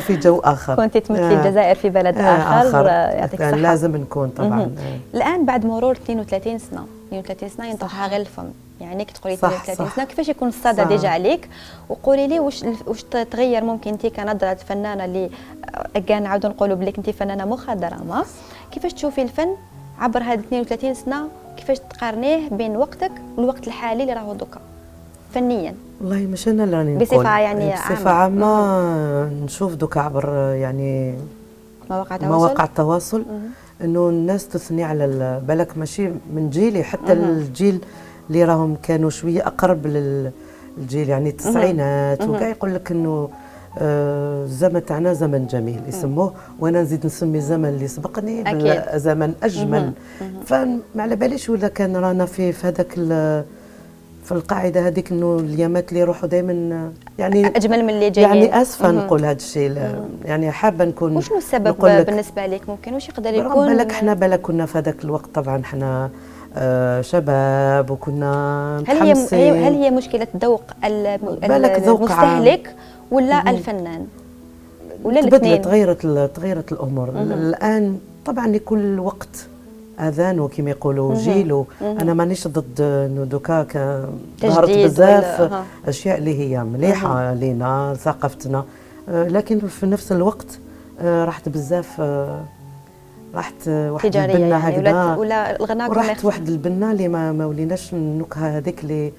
في جو اخر. كنت تمثلي الجزائر في بلد اخر. يعطيك الصحة. لازم نكون طبعا. الان بعد مرور 32 سنة، 32 سنة ينطقها غير الفم، يعني كي تقولي 32 سنة كيفاش يكون الصدى déjà عليك؟ وقولي لي واش تغير ممكن انت كنظره فنانة اللي كان نعاودوا نقولوا بلي انت فنانة مخضرمه، كيفاش تشوفي الفن عبر هاد 32 سنة، كيفاش تقارنيه بين وقتك والوقت الحالي اللي راهو دوكا فنيا؟ والله مش انا اللي راني بصفة يعني بصفة عامة نشوف دوكا عبر يعني مواقع التواصل انه الناس تثني على بالك ماشي من جيلي، حتى الجيل اللي راهم كانوا شوية اقرب للجيل يعني التسعينات وكاع يقول لك انه الزمن تاعنا زمن جميل يسموه، وانا نزيد نسمي الزمن اللي سبقني زمن اجمل. فما على باليش ولا كان رانا في هذاك في القاعدة هذيك انه اليامات اللي يروحوا دائما يعني اجمل من اللي جايين. يعني اسفه نقول هذا الشيء، يعني حابة نكون. وشنو السبب بالنسبة لك ممكن واش يقدر يكون؟ بالك احنا بالك كنا في هذاك الوقت طبعا احنا شباب وكنا متحمسين. هل هي مشكلة ذوق المستهلك ولا الفنان ولا الاثنين؟ تغيرت الامور الان طبعا. لكل وقت اذان وكما يقولوا جيل. انا مانيش ضد انه دوكا ظهرت بزاف اشياء اللي هي مليحة لينا ثقافتنا، لكن في نفس الوقت راحت بزاف، راحت واحد البنه يعني هكذا ولا الغناء، راحت واحد البنه اللي ما وليناش النكهة هذيك اللي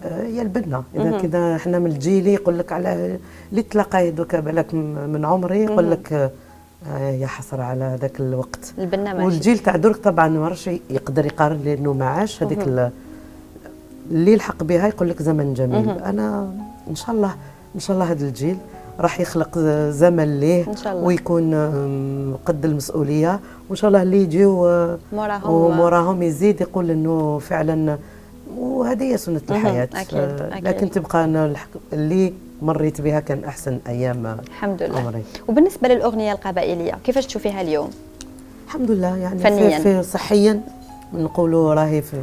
هي البنه. اذا كذا احنا من الجيل يقول لك على اللي تلاقاي دوكا بالك من عمري يقول لك يا حسرة على هذاك الوقت البنه ماشي. والجيل تاع درك طبعا ما راش يقدر يقارن لانه ما عاش هذيك اللي لحق بها يقول لك زمن جميل. انا ان شاء الله ان شاء الله هذا الجيل راح يخلق زمن ليه ويكون قد المسؤولية، وان شاء الله اللي يجيو وموراهم يزيد يقول انه فعلا وهذه هي سنة الحياة. أكيد. أكيد. لكن تبقى انا اللي مريت بها كان احسن ايام الحمد لله عمري. وبالنسبة للاغنية القبائليه كيفاش تشوفيها اليوم؟ الحمد لله يعني فنيا في صحيا نقولوا راهي في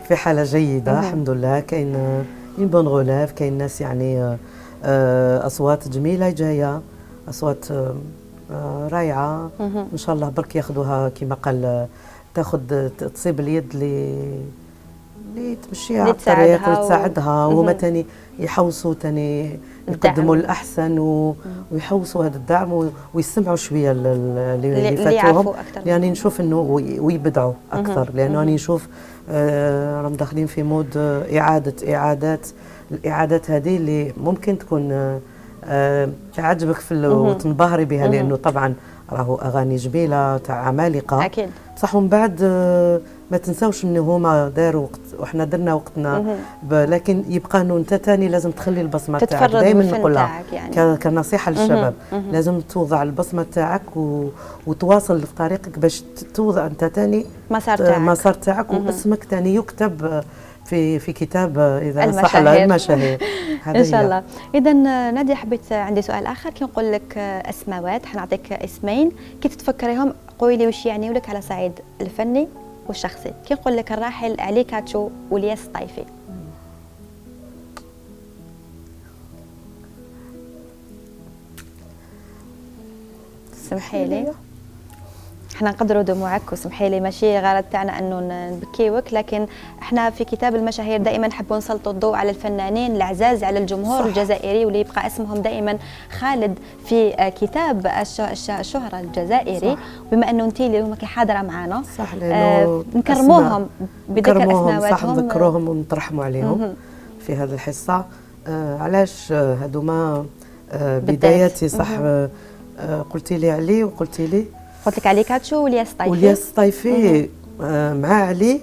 في حاله جيدة الحمد لله. كاين une bonne relève، كاين ناس يعني اصوات جميلة جاية، اصوات رائعة ان شاء الله برك ياخذوها كما قال، تاخذ تصيب اليد اللي اللي تمشيها على الطريق وتساعدها، وهما ثاني يحوسوا ثاني يقدموا الاحسن ويحوسوا هذا الدعم ويسمعوا شوية اللي فاتوهم، يعني نشوف انه ويبدعوا اكثر، لانه راني نشوف راهم داخلين في mode اعادات، الاعادات هذه اللي ممكن تكون تعجبك في وتنبهري بها، لانه طبعا راهو اغاني جميلة تاع عمالقة اكيد، بصح ومن بعد ما تنساوش انه هما داروا وقت وحنا درنا وقتنا، لكن يبقى انه انت ثاني لازم تخلي البصمة تاعك. دائما نقولها يعني كنصيحه للشباب، لازم توضع البصمة تاعك وتواصل في طريقك باش توضع انت ثاني مسار تاعك واسمك ثاني يكتب في كتاب اذا صح المشاهير. ان شاء الله. اذا نادية حبيت عندي سؤال اخر، كي نقول لك اسماوات حنعطيك اسمين كي تتفكريهم قولي لي واش يعنيو لك على صعيد الفني والشخصي. كي نقول لك الراحل علي كاتشو والياس الطايفي. سمحي لي احنا نقدروا دموعك وسمحي لي، ماشي غرض تاعنا انه نبكيوك، لكن احنا في كتاب المشاهير دائما نحبوا نسلطوا الضوء على الفنانين العزاز على الجمهور، صح. الجزائري واللي يبقى اسمهم دائما خالد في كتاب الشهرة الجزائري، صح. بما انه انت اليوم كي حاضره معنا، صح، لانه نكرموهم بذكر اسماواتهم، صح، نذكروهم ونترحموا عليهم في هذه الحصة. علاش هذوما بداياتي، صح. قلتي لي علي وقلتي لي قلت لك علي كاتشو والياس الطايفي. والياس الطايفي مع علي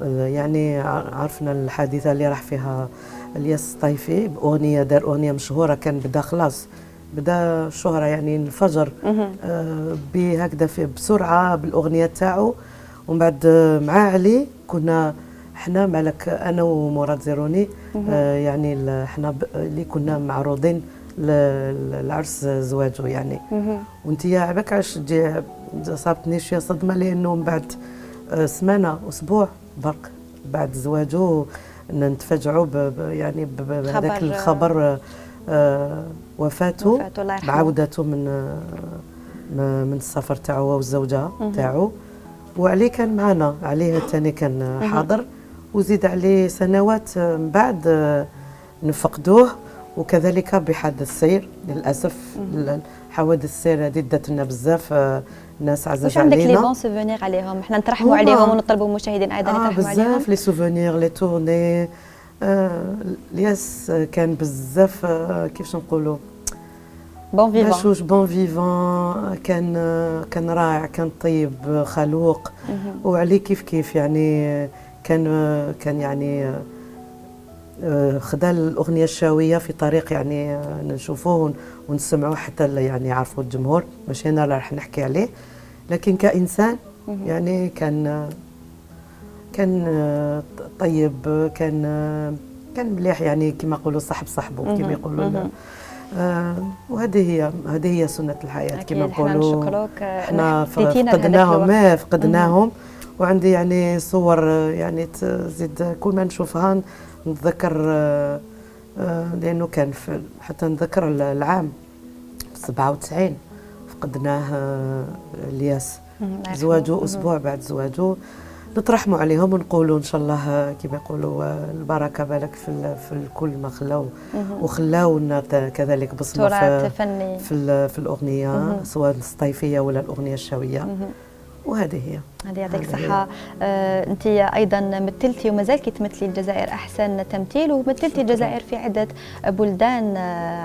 يعني عرفنا الحادثة اللي راح فيها الياس الطايفي باغنية، دار اغنية مشهورة، كان بدا خلاص بدا الشهرة يعني انفجر بهكذا بسرعة بالاغنيه تاعو. ومن بعد مع علي كنا حنا مالك انا ومراد زيروني، يعني حنا اللي كنا معروضين العرس زواجه يعني. وانت يا عباك علاش تجي صابتني شوية صدمة، لانه من بعد سمانه اسبوع برك بعد زواجه نتفاجعوا يعني بهذاك الخبر، وفاته، بعودته من السفر تاعو والزوجة تاعو. وعلي كان معنا، عليه ثاني كان حاضر، وزيد عليه سنوات من بعد نفقدوه، وكذلك بحادث السير للاسف. حوادث السير هذه دات لنا بزاف ناس عزاز علينا. واش عندك les bons souvenirs عليهم؟ حنا نترحموا عليهم ونطلبوا المشاهدين ايضا يترحموا عليهم. بزاف les souvenirs، les tournées. الياس كان بزاف كيفاش نقولوا bon vivant، بشوش، bon vivant، كان رائع، كان طيب، خلوق. وعلي كيف كيف يعني كان يعني خدا الأغنية الشاوية في طريق يعني نشوفوه ونسمعوه حتى يعني يعرفوا الجمهور، ماشي أنا راح نحكي عليه، لكن كإنسان يعني كان طيب، كان مليح يعني كما يقولوا صاحب صاحبه كما يقولوا. وهذه هي سنة الحياة كما نقولوا. احنا فقدناهم، ما فقدناهم. وعندي يعني صور يعني تزيد كل ما نشوفها نتذكر، لانه كان في حتى نذكر العام 97 فقدناه الياس، زواجه اسبوع بعد زواجه. نترحموا عليهم ونقولوا ان شاء الله كما يقولوا البركة بالك في الكل ما خلاو، وخلاو لنا كذلك بصمة في الاغنية، سواء السطايفيه ولا الاغنية الشاويه. وهذه هي. هذه يعطيك صحة. أنت أيضا مثلتي وما زالك تمثلي الجزائر أحسن تمثيل، ومثلتي الجزائر في عدة بلدان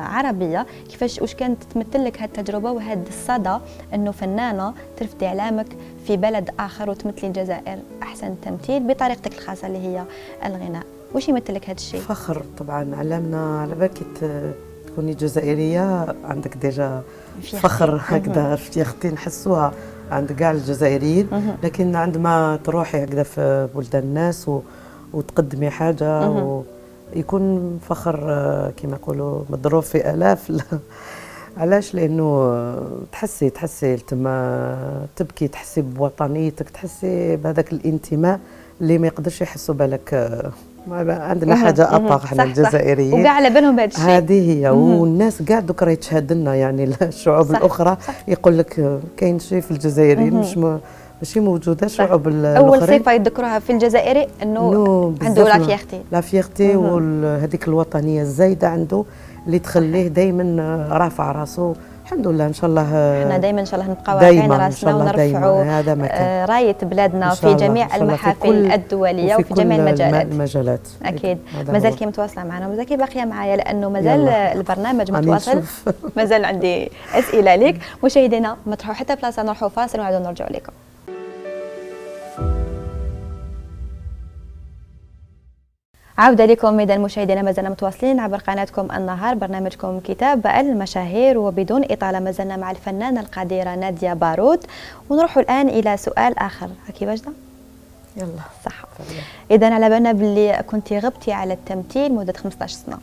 عربية. كيفاش واش كانت تمثل لك هذه التجربة وهذا الصدى أنه فنانة ترفدي إعلامك في بلد آخر وتمثلي الجزائر أحسن تمثيل بطريقتك الخاصة اللي هي الغناء؟ واش يمثل لك هذا الشيء؟ فخر طبعا. علمنا على بالك تكوني جزائرية عندك déjà فخر هكذا، fierté نحسوها عند كاع الجزائريين. لكن عندما تروحي هكذا في بلدان الناس وتقدمي حاجة ويكون فخر كما يقولوا مضروب في الاف. علاش؟ لانه تحسي تما تبكي، تحسي بوطنيتك، تحسي بهذاك الانتماء اللي ما يقدرش يحسوا بالك. عندنا حاجة à part حنا الجزائريين وكاع على بالهم بهذا الشيء. هذه هي. والناس كاع دوك راهي تشهد لنا يعني الشعوب الاخرى يقول لك كاين شيء في الجزائريين مش ماشي موجودة شعوب اول صفة يذكروها في الجزائري انه عنده la fierté، la fierté وهذيك الوطنية الزايدة عنده اللي تخليه دائما رافع راسه. الحمد لله ان شاء الله احنا دائما ان شاء الله نبقاو رافعين راسنا ونرفعوا رايه بلادنا في جميع المحافل الدولية وفي جميع المجالات. اكيد مازال كي متواصلة معنا، مازال كي باقية معايا لانه مازال البرنامج متواصل، مازال عندي اسئلة لك. مشاهدينا ما تروحوا حتى بلاصة، نروحوا فاصل ونعاودوا نرجعوا لكم. عودة لكم إذا مشاهدينا، ما زلنا متواصلين عبر قناتكم النهار برنامجكم كتاب المشاهير، وبدون إطالة ما زلنا مع الفنانة القديرة نادية بارود. ونروح الآن إلى سؤال آخر. هاكي واجدة؟ يلا صح. إذا على بالنا باللي كنتي غبتي على التمثيل مدة 15 سنة.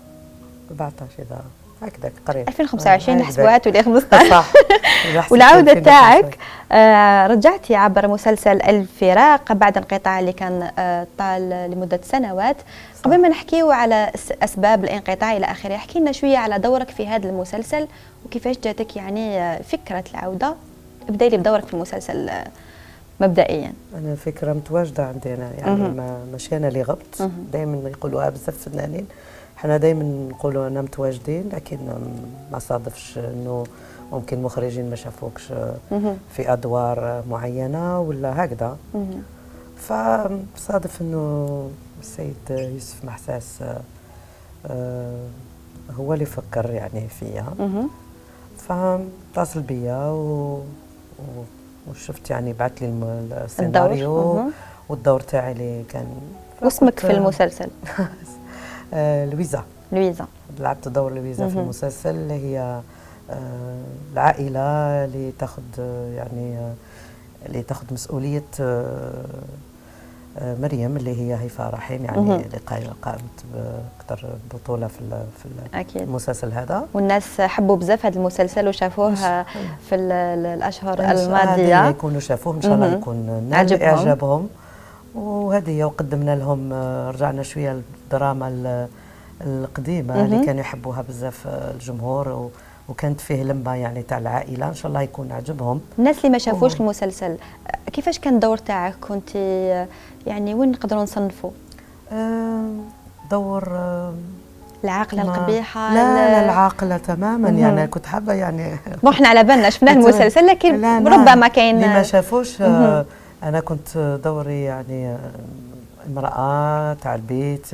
14 إذا هكذاك قريب 2025 نحسبوها تولي 15. صح. والعودة تاعك رجعتي عبر مسلسل الفراق بعد انقطاع اللي كان طال لمدة سنوات. صح. قبل ما نحكيو على أسباب الانقطاع إلى آخره، احكي لنا شوية على دورك في هذا المسلسل وكيفاش جاتك يعني فكرة العودة. ابدأي لي بدورك في المسلسل مبدئيا. أنا الفكرة متواجدة عندي أنا، يعني ماشي أنا اللي غبت، دائما يقولوها بزاف فنانين، حنا دائما نقولوا أنا متواجدين، لكن ما صادفش إنه ممكن مخرجين ما شافوكش في أدوار معينة ولا هكذا. فصادف إنه السيد يوسف محساس هو اللي فكر يعني فيا، فاتصل بيا وشفت يعني بعث لي السيناريو والدور تاعي اللي كان. واسمك في المسلسل؟ لويزا. لويزا، لعبت دور لويزا في المسلسل، اللي هي العائلة اللي تاخذ يعني اللي تاخذ مسؤولية مريم اللي هي هيفاء رحيم، يعني اللي قامت بأكثر بطولة في أكيد. المسلسل هذا. والناس حبوا بزاف هذا المسلسل وشافوه في الأشهر الماضية. يكونوا شافوه إن شاء الله يكون نال إعجابهم. وهذه هي، وقدمنا لهم، رجعنا شوية للدراما القديمة اللي كانوا يحبوها بزاف الجمهور، وكانت فيه لمة يعني تاع العائلة، إن شاء الله يكون عجبهم. الناس اللي ما شافوش المسلسل، كيفاش كان الدور تاعك؟ كنت يعني وين نقدروا نصنفوا؟ دور العاقلة القبيحة؟ لا لا، العاقلة تماما. يعني كنت حابة يعني احنا على بالنا شفناه المسلسل، لكن لا ربما كاين اللي ما شافوش. أنا كنت دوري يعني امرأة تاع البيت،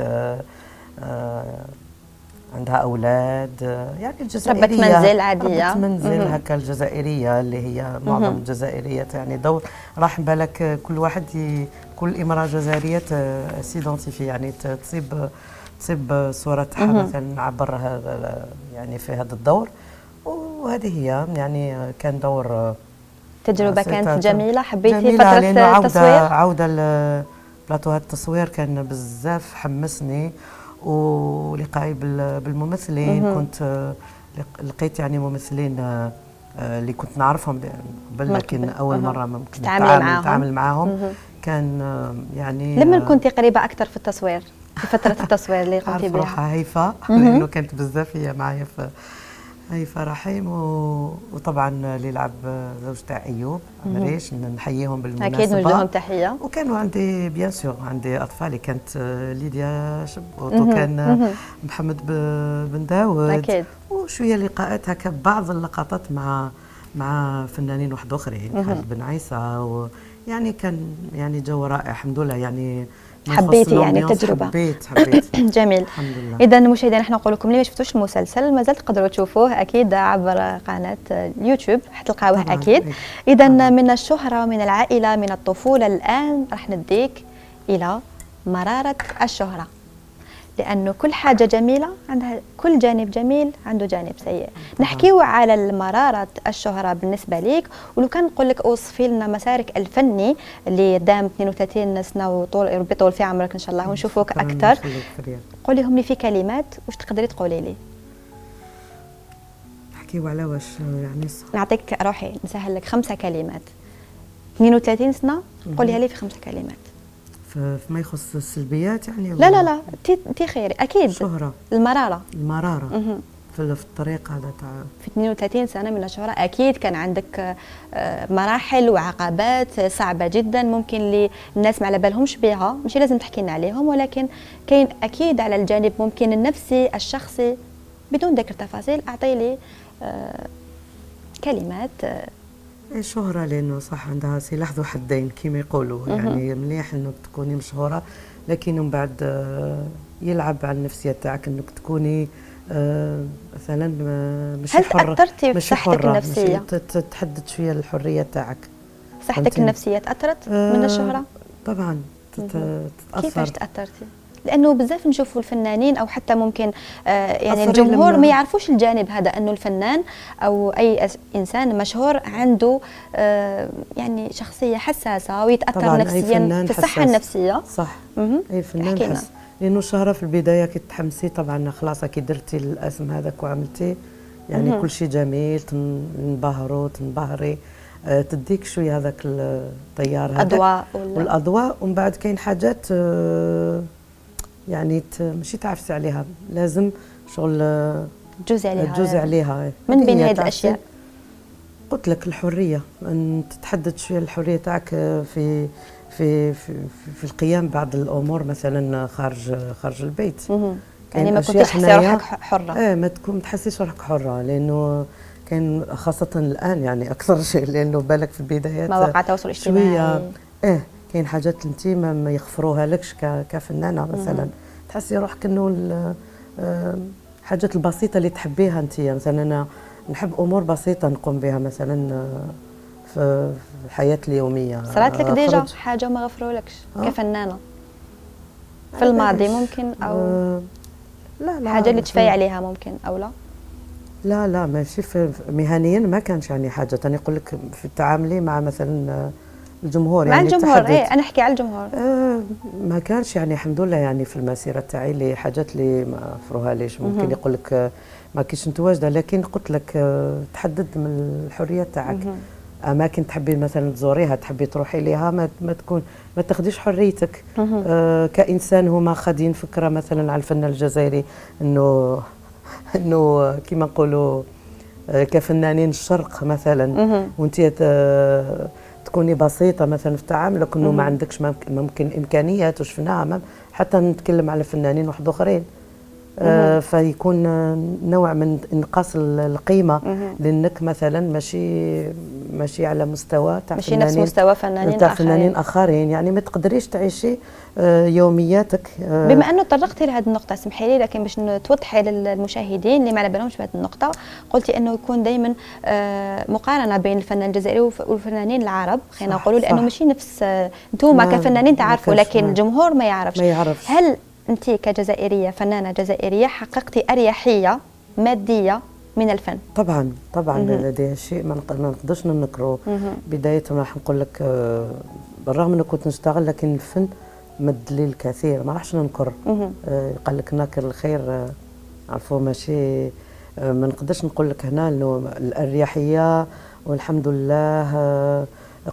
عندها أولاد، يعني الجزائرية، ربة منزل عادية، ربة منزل هكا الجزائرية اللي هي معظم الجزائريات. يعني دور راح بالك كل واحد كل امرأة جزائرية s'identifie، يعني تصيب صورتها مثلا عبر هذا يعني في هذا الدور. وهذه هي يعني كان دور تجربة كانت جميلة. حبيتي فترة التصوير؟ عودة لبلاطوهات التصوير كان بزاف حمسني، ولقائي بالممثلين. كنت لقيت يعني ممثلين اللي كنت نعرفهم قبل، لكن اول مرة ممكن نتعامل معاهم. كان يعني لما كنت قريبه اكثر في التصوير، في فترة التصوير اللي قمتي بها؟ روحها هيفا، لانه كانت بزاف هي معايا في هيفا رحيم، وطبعا اللي لعب زوج تاع ايوب عمريش، نحييهم بالمناسبة، اكيد نوجه لهم تحية. وكانوا عندي bien sûr عندي اطفالي، كانت ليديا شبوط وكان محمد بن داود، اكيد. وشوية لقاءات هكا، بعض اللقطات مع فنانين واحد اخرين، خالد بن عيسى، يعني كان يعني جو رائع الحمد لله. يعني حبيتي يعني التجربة؟ حبيت جميل الحمد لله. اذا مشاهدينا نحن نقول لكم اللي ما شفتوش المسلسل مازال تقدروا تشوفوه اكيد عبر قناة اليوتيوب، حتلقاوه اكيد. اذا من الشهرة، من العائلة، من الطفولة، الان راح نديك الى مرارة الشهرة، لانه كل حاجة جميلة عندها كل جانب جميل عنده جانب سيء. نحكيو على المرارة الشهرة بالنسبة ليك، ولو كان نقول لك اوصفي لنا مسارك الفني اللي دام 32 سنة وطول ربي يطول في عمرك ان شاء الله ونشوفوك اكثر، قوليهم لي في كلمات، واش تقدري تقولي لي؟ نحكيو على واش يعني؟ نعطيك روحي نسهل لك 5 كلمات. 32 سنة قوليها لي في 5 كلمات. فيما يخص السلبيات يعني؟ لا لا لا، تي خيري اكيد. الشهرة، المرارة. المرارة. في الطريق هذا تاع. في 32 سنة من الشهرة اكيد كان عندك مراحل وعقبات صعبة جدا، ممكن اللي الناس ما على بالهمش بها، ماشي لازم تحكي لنا عليهم، ولكن كاين اكيد على الجانب ممكن النفسي الشخصي بدون ذكر تفاصيل. اعطي لي كلمات. الشهرة لأنه صح عندها سلاح ذو حدين كما يقولوا، يعني مليح انك تكوني مشهورة، لكن من بعد يلعب على النفسية تاعك، انك تكوني مثلا مش هل حرة. تأثرتي في صحتك النفسية؟ تحدد شوية الحرية تاعك. صحتك النفسية تأثرت من الشهرة؟ طبعا تتأثر. كيفاش تأثرتي؟ لانه بزاف نشوفوا الفنانين او حتى ممكن يعني الجمهور ما يعرفوش الجانب هذا، انه الفنان او اي انسان مشهور عنده يعني شخصية حساسة ويتاثر نفسيا في الصحة النفسية. صح، اي فنان حس، لانه الشهرة في البداية كي تحمسي طبعا خلاص كي درتي الاسم هذاك وعملتي يعني كل شيء جميل، تنبهروا تنبهري، تديك شوية هذاك التيار هذاك الاضواء والاضواء، ومن بعد كاين حاجات يعني ماشي تعفسي عليها، لازم شغل تجوزي عليها. تجوزي عليها. من بين هذه الاشياء قلت لك الحرية، ان تتحدد شوية الحرية تاعك في في في, في القيام بعض الامور مثلا خارج البيت. يعني ما كنتش تحسي روحك حره. ايه، ما تكون تحسيش روحك حره، لانه كان خاصة الان يعني اكثر شيء، لانه بالك في البدايات مواقع التواصل الاجتماعي شوية ايه كاين حاجات انت ما يغفروها لكش كفنانه مثلا. تحسي روحك انه الحاجات البسيطة اللي تحبيها انت، مثلا انا نحب امور بسيطة نقوم بها مثلا في الحياة اليومية. صارت لك déjà حاجة ما غفرولكش كفنانه في الماضي ممكن، او لا لا، حاجة اللي تشفي عليها ممكن او لا؟ لا لا، ماشي مهنيا ما كانش يعني حاجة. انا نقول لك في تعاملي مع مثلا الجمهور، مع يعني الجمهور، ايه انا احكي على الجمهور. ما كانش يعني الحمد لله يعني في المسيرة تاعي اللي حاجات اللي ما فروها ليش ممكن يقول لك ما كيش متواجدة، لكن قلت لك تحدد من الحرية تاعك. اماكن تحبي مثلا تزوريها، تحبي تروحي ليها، ما تكون ما تاخديش حريتك. كانسان هما خادين فكرة مثلا على الفن الجزائري انه كيما نقولوا كفنانين الشرق مثلا، وانت تكوني بسيطة مثلا في تعاملك، انه ما عندكش ممكن امكانيات، وشفناها حتى نتكلم على فنانين واحد اخرين. فيكون نوع من انقاص القيمة، لانك مثلا ماشي على مستوى تاع ماشي نفس مستوى فنانين تاع فنانين اخرين، يعني ما تقدريش تعيشي يومياتك. بما انه تطرقتي لهذه النقطة سمحي لي، لكن باش توضحي للمشاهدين اللي ما على بالهمش بهذه النقطة، قلتي انه يكون دائما مقارنة بين الفنان الجزائري والفنانين العرب، خلينا نقولوا، لانه ماشي نفس انتم كفنانين تعرفوا، لكن الجمهور ما يعرفش. هل أنت كجزائرية، فنانة جزائرية، حققتي أريحية مادية من الفن؟ طبعا طبعا، لديها شيء ما نقدرش ننكره. بداية راح نقول لك بالرغم أني كنت نشتغل، لكن الفن مد لي الكثير، ما راحش ننكر. قال لك ناكر الخير، عرفوا ماشي، ما نقدرش نقول لك هنا انه الاريحيه والحمد لله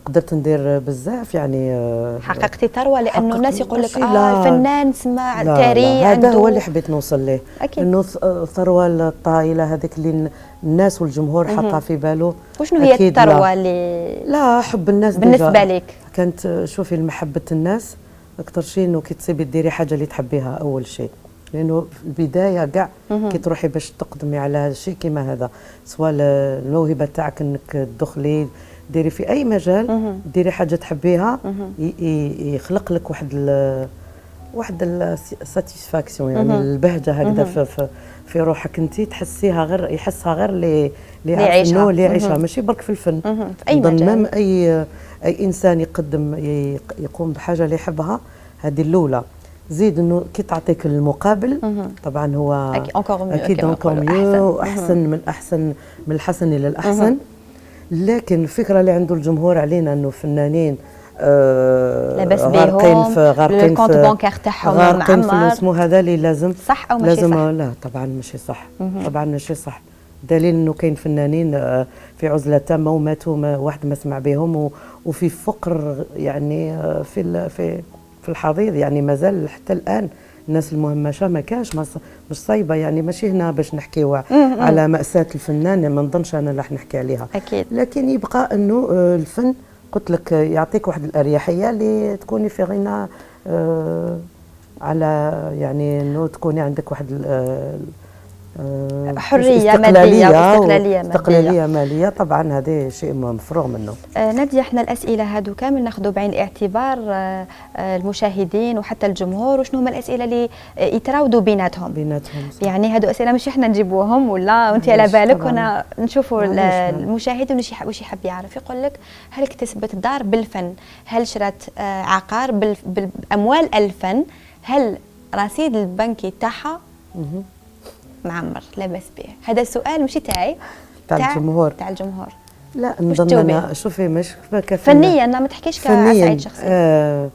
قدرت ندير بزاف، يعني حققتي ثروة، لانه الناس يقول لك الفنان سمع تاريخ. هذا هو اللي حبيت نوصل ليه، انه الثروة الطائلة هذيك اللي الناس والجمهور حطها في باله. وشنو هي الثروة اللي لا حب الناس بالنسبة لك؟ كانت شوفي محبة الناس اكثر شيء، انه كي تصيبي ديري حاجة اللي تحبيها اول شيء، لانه في البداية كاع كي تروحي باش تقدمي على شيء كيما هذا، سواء الموهبة تاعك انك تدخلي ديري في اي مجال، ديري حاجة تحبيها، يخلق لك واحد ال satisfaction، يعني البهجة هكذا في, في روحك انت تحسيها، غير يحسها غير اللي يعرف اللي يعيشها، ماشي برك في الفن، في اي مجال. اي انسان يقدم يقوم بحاجة اللي يحبها، هذه الاولى. زيد انه كي تعطيك المقابل طبعا هو اكيد encore mieux، احسن من احسن، من الحسن الى الاحسن. لكن الفكرة اللي عنده الجمهور علينا انه فنانين لاباس بيهم، غارقين ال compte bancaire تاعهم غارقين في اسمه هذا اللي لازم صح او ماشي لازم صح؟ لا طبعا ماشي صح، طبعا ماشي صح. دليل انه كاين فنانين في عزله تامة وماتوا، واحد ما سمع بهم، وفي فقر، يعني في في في الحضيض، يعني مازال حتى الان الناس المهمشه ما كانش، مش صايبه، يعني ماشي هنا باش نحكيو على مأساة الفنان، ما نظنش انا راح نحكي عليها. اكيد. لكن يبقى انه الفن قلت لك يعطيك واحد الاريحيه اللي تكوني في غنى على، يعني انه تكوني عندك واحد حرية مادية واستقلاليه ماديه. استقلالية ماليه طبعا، هذا شيء مفروغ منه. ناديه، احنا الاسئلة هادو كامل ناخذوا بعين الاعتبار المشاهدين وحتى الجمهور، وشنو هما الاسئلة اللي يتراودوا بيناتهم. بيناتهم، صح. يعني هادو اسئلة مش احنا نجيبوهم ولا انت على بالك، كنا نشوفوا المشاهد واش يحب يعرف. يقول لك هل اكتسبت دار بالفن؟ هل شرت عقار باموال الفن؟ هل رصيد البنكي تاعها معمر لاباس به؟ هذا السؤال ماشي تاعي، تاع الجمهور. تاع الجمهور. لا، نظن انا، شوفي، مش فنيا، ما تحكيش كسعيد شخصي.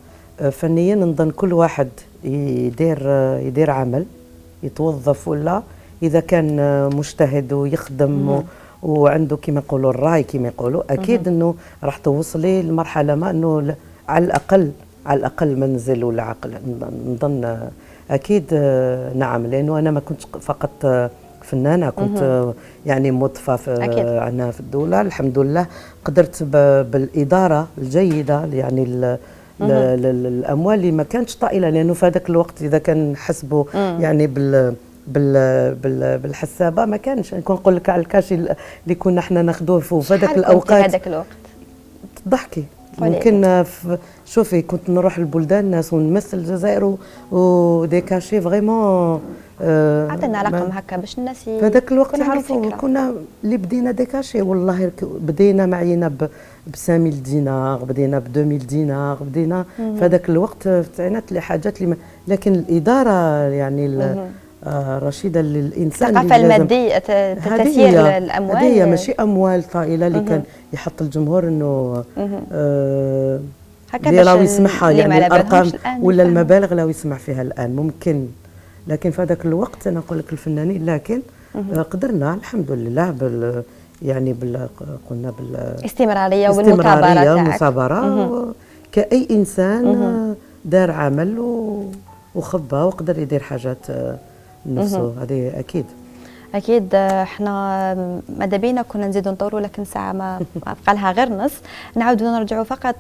فنيا نظن كل واحد يدير عمل، يتوظف ولا اذا كان مجتهد ويخدم وعنده كما يقولوا الراي، كما يقولوا، اكيد انه راح توصلي لمرحلة ما انه على الاقل منزل ولا عقل، نظن اكيد نعم، لانه انا ما كنت فقط فنانه، كنت يعني موظفة في عندنا في الدوله. الحمد لله قدرت بالادارة الجيده، يعني الاموال اللي ما كانتش طائله، لانه في هذاك الوقت اذا كان نحسبوا يعني بالحسابه ما كانش، نكون نقول لك على ال cachet اللي كنا احنا ناخذوه في هذاك الاوقات. هذاك الوقت. تضحكي ممكن. شوفي، كنت نروح للبلدان الناس ونمثل الجزائر و des cachets vraiment. عطينا رقم هكا باش الناس في هذاك الوقت يعرفوا. كنا اللي بدينا des cachets، والله بدينا معينا ب 5000 دينار، بدينا ب 2000 دينار، بدينا في هذاك الوقت في التسعينات، اللي حاجات اللي، لكن الادارة يعني رشيده للانسان. الثقافة الماديه، تسيير الاموال. هذه ماشي اموال طائلة اللي كان يحط الجمهور انه هكا اللي راهو يسمعها، يعني الارقام ولا المبالغ اللي يسمع فيها الان ممكن، لكن في هذاك الوقت انا نقول لك الفنانين، لكن قدرنا الحمد لله بال يعني بال قلنا بال استمرارية والمثابره. والمثابرة كاي انسان دار عمل وخبى وقدر يدير حاجات نفسه، هذه اكيد. اكيد. احنا ماذا بينا كنا نزيدوا نطوروا، لكن ساعة ما بقى لها غير نص. نعاودوا نرجعوا فقط،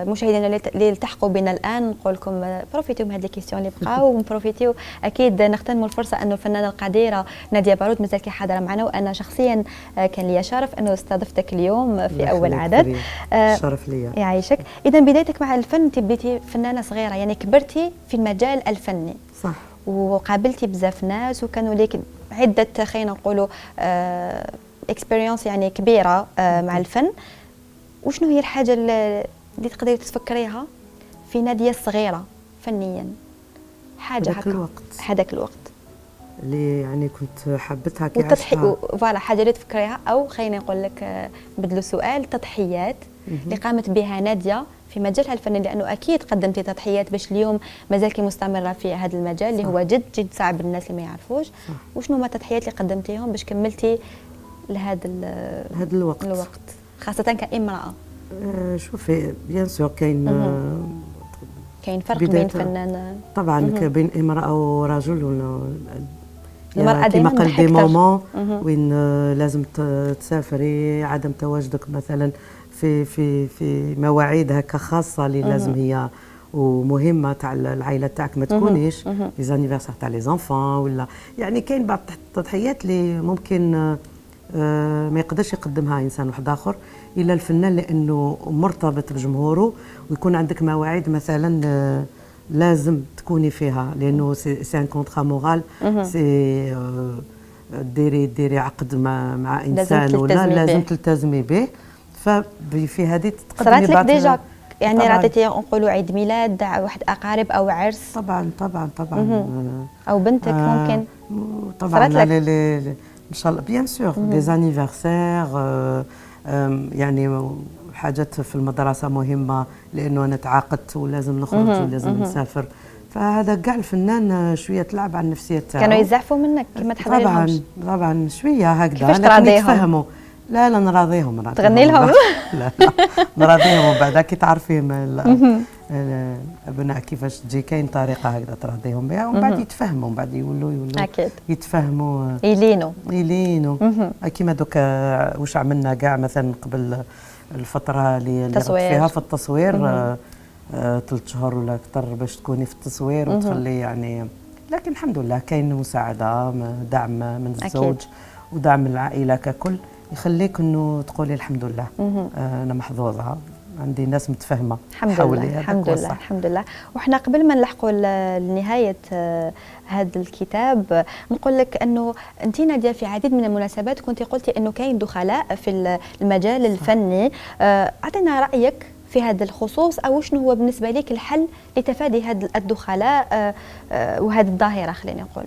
مشاهدينا اللي التحقوا بنا الان نقول لكم profitez من هذه les questions اللي بقاو ون profiter، اكيد نغتنموا الفرصة انه الفنانة القديره ناديه بارود مازال كي حاضره معنا، وانا شخصيا كان لي شرف انه استضفتك اليوم في اول عدد. شرف لي. يعيشك. اذا بدايتك مع الفن، انت بديتي فنانة صغيره، يعني كبرتي في المجال الفني. صح. وقابلتي بزاف ناس وكانوا لك عده، خلينا نقولوا expérience يعني كبيرة مع الفن. وشنو هي الحاجة اللي تقدري تفكريها في ناديه الصغيرة فنيا، حاجة هذاك الوقت؟ هذاك الوقت. اللي يعني كنت حبتها كي عشتها. voilà، حاجة اللي تفكريها، او خليني نقول لك بدلوا سؤال، تضحيات اللي قامت بها ناديه في مجالها الفني، لانه اكيد قدمتي تضحيات باش اليوم مازالكي مستمرة في هذا المجال اللي هو جد جد صعب الناس اللي ما يعرفوش. وشنو هما التضحيات اللي قدمتيهم باش كملتي لهذا هذا الوقت؟ الوقت، خاصة كامراه. شوفي، bien sûr كاين كاين فرق بين فنان. طبعا، بين امراة ورجل. المرأة كما قال des moments وين لازم تسافري، عدم تواجدك مثلا في مواعيد هكا خاصة اللي لازم هي ومهمة تاع العائلة تاعك، ما تكونيش les anniversaires تاع les enfants ولا، يعني كاين بعض التضحيات اللي ممكن ما يقدرش يقدمها انسان واحد اخر الا الفنان، لانه مرتبط بجمهوره، ويكون عندك مواعيد مثلا لازم تكوني فيها، لانه c'est un contrat moral، c'est ديري عقد مع انسان ولا لازم تلتزمي به، ففي هذه تقدمي. صرات لك déjà يعني راتيتي نقولوا عيد ميلاد واحد اقارب او عرس؟ طبعا. او بنتك ممكن. طبعا، ان شاء الله، bien sûr des anniversaires، يعني حاجات في المدرسة مهمه، لانه انا تعاقدت ولازم نخرج ولازم نسافر، فهذا كاع الفنان شوية تلعب على النفسية تاعو. كانوا يزعفوا منك كما تحضري؟ طبعا، شوية هكذا. كيفاش تراضيهم؟ يتفهموا. لا لا، نراضيهم. تغني لهم؟ لا لا، نراضيهم، وبعد كي تعرفي الابناء كيفاش تجي كاين طريقه هكذا تراضيهم بها، ومن بعد يتفهموا، من بعد يولوا اكيد يتفهموا، يلينوا. كيما دوكا واش عملنا كاع مثلا قبل الفترة اللي غبت فيها في التصوير 3 شهور ولا اكثر باش تكوني في التصوير وتخلي يعني، لكن الحمد لله كاين مساعدة، دعم من الزوج ودعم العائلة ككل، يخليك انه تقولي الحمد لله انا محظوظة، عندي ناس متفاهمه. الحمد لله الحمد لله الحمد لله. وحنا قبل ما نلحقوا لنهاية هذا الكتاب نقول لك انه انت ناديه في عديد من المناسبات كنت قلتي انه كاين دخلاء في المجال الفني، اعطينا رايك في هذا الخصوص، او شنو هو بالنسبة لك الحل لتفادي هذا الدخلاء وهذه الظاهرة؟ خلينا نقول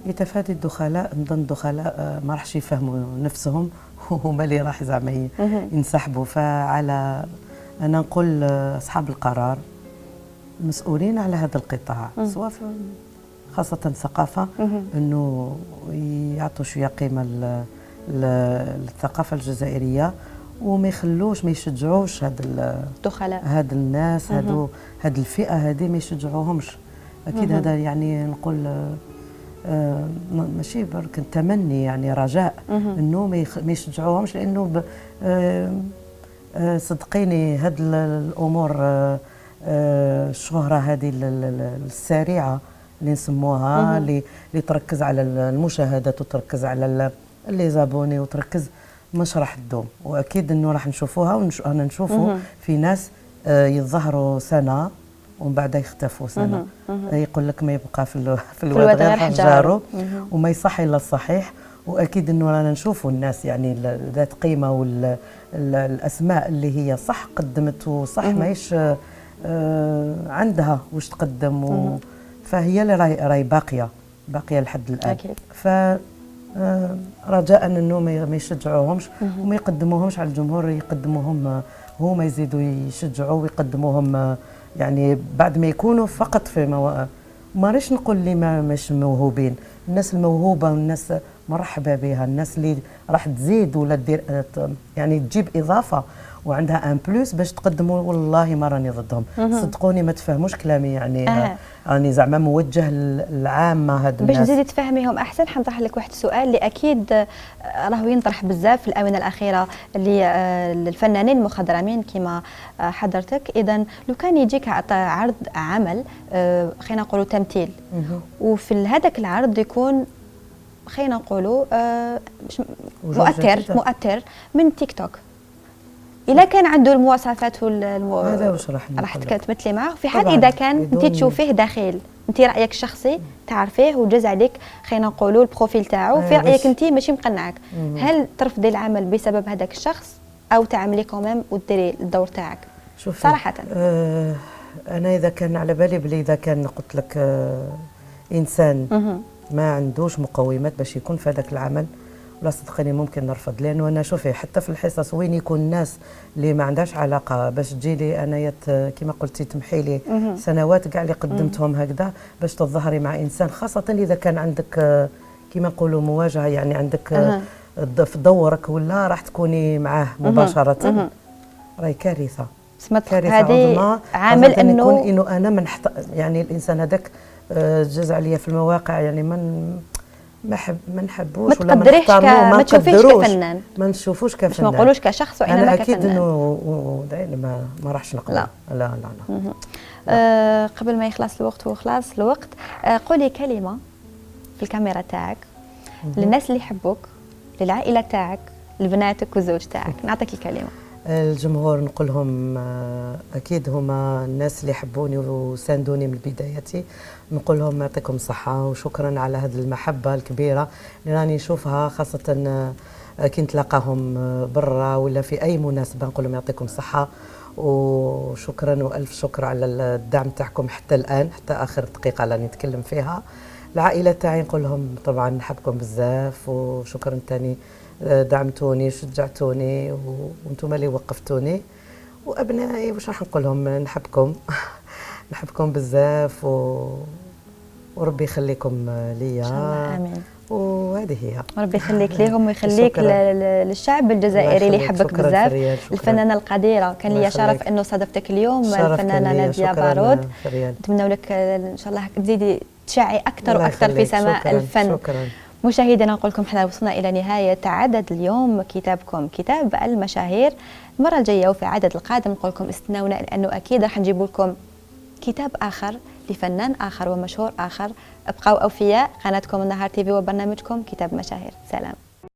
لتفادي الدخلاء، نظن الدخلاء ما راحش يفهموا نفسهم وهما اللي راح زعما ينسحبوا. فعلى انا نقول اصحاب القرار المسؤولين على هذا القطاع، سواء خاصة الثقافة، انه يعطوا شوية قيمة للثقافة الجزائرية، وما يخلوش، ما يشجعوش هاد الدخلاء، هاد الناس هادو، هاد الفئة هذه ما يشجعوهمش. اكيد هذا يعني نقول ماشي برك تمني، يعني رجاء انه ما يشجعوهمش، لانه صدقيني هاد الامور الشهرة هذه السريعة اللي نسموها، اللي تركز على المشاهدات وتركز على les abonnés وتركز، مش راح تدوم. واكيد انه راح نشوفوها، وانا نشوفوا في ناس يظهروا سنة ومن بعد يختفوا سنة، يقول لك ما يبقى في الواد غير حجارة، وما يصح الا الصحيح. واكيد انه رانا نشوفوا الناس يعني ذات قيمة والاسماء اللي هي صح قدمت وصح ماهيش عندها واش تقدم، فهي اللي راهي باقية لحد الان. أكيد. ف رجاء انه ما يشجعوهمش وما يقدموهمش على الجمهور، يقدموهم هما، يزيدوا يشجعوا ويقدموهم يعني بعد ما يكونوا فقط في ما ريش نقول لي ما مش موهوبين، الناس الموهوبه والناس مرحبا بها، الناس اللي راح تزيد ولا دير يعني تجيب اضافه وعندها un plus باش تقدموا، والله ما راني ضدهم. صدقوني ما تفهموش كلامي يعني راني زعما موجه للعامة هاد الناس. باش تزيدي تفهميهم احسن حنطرح لك واحد السؤال اللي اكيد راهو ينطرح بزاف في الاونة الاخيرة للفنانين المخضرمين كما حضرتك. اذا لو كان يجيك عرض عمل خلينا نقولوا تمثيل، وفي هذاك العرض يكون خلينا نقولوا مؤثر من تيك توك، إلا كان عنده المواصفات هذا واش راح تمثلي معه؟ في حال إذا كان أنت تشوفيه دخيل، أنت رأيك الشخصي تعرفيه وجاز عليك خلينا نقولوا ال profil تاعو، في رأيك أنت ماشي مقنعك، هل ترفضي العمل بسبب هذاك الشخص أو تعملي quand même وديري الدور تاعك؟ شوفي صراحة أنا إذا كان على بالي بلي إذا كان قلت لك إنسان ما عندوش مقومات باش يكون في هذاك العمل، ولا صدقني ممكن نرفض. لانه انا شوفي حتى في الحصص وين يكون الناس اللي ما عندهاش علاقة باش تجي لي انايا كما قلتي تمحي لي سنوات كاع اللي قدمتهم هكذا باش تظهري مع انسان، خاصة اذا كان عندك كما نقولوا مواجهة، يعني عندك في دورك ولا راح تكوني معاه مباشرة، راهي كارثة. كارثة عظمى. عامل انه انا من يعني الانسان هذاك جاز عليا في المواقع، يعني من ما نحبوش ولا ما نحترموه، ما تشوفيش كفنان، ما نشوفوش كفنان، ما نقولوش كشخص وانما أنا كفنان. اكيد انه ما راحش نقبل. لا لا لا, لا. قبل ما يخلص الوقت وخلاص الوقت، قولي كلمة في الكاميرا تاعك للناس اللي يحبوك، للعائلة تاعك، لبناتك والزوج تاعك، نعطيك الكلمة. الجمهور نقول لهم اكيد هما الناس اللي حبوني وساندوني من بدايتي، نقول لهم يعطيكم الصحة وشكرا على هذه المحبة الكبيرة اللي راني نشوفها، خاصة كي نتلاقاهم برا ولا في اي مناسبة، نقول لهم يعطيكم الصحة وشكرا والف شكر على الدعم تاعكم حتى الان، حتى اخر دقيقة اللي نتكلم فيها. العائلة تاعي نقول لهم طبعا نحبكم بزاف وشكرا ثاني دعمتوني شجعتوني وانتم اللي وقفتوني. وابنائي واش راح نقول لهم، نحبكم نحبكم بزاف وربي يخليكم ليا. امين. وهذه هي. ربي يخليك ليهم ويخليك للشعب الجزائري اللي يحبك بزاف. الفنانة القديره، كان لي شرف انه صادفتك اليوم الفنانة ناديه بارود. نتمنى لك ان شاء الله تزيدي تشعي اكثر واكثر في سماء الفن. شكرا. مشاهدينا، نقول لكم احنا وصلنا الى نهاية عدد اليوم كتابكم كتاب المشاهير. المرة الجاية وفي عدد القادم نقول لكم استنونا، لانه اكيد راح نجيب لكم كتاب اخر لفنان اخر ومشهور اخر. ابقوا اوفياء قناتكم النهار تيفي وبرنامجكم كتاب مشاهير. سلام.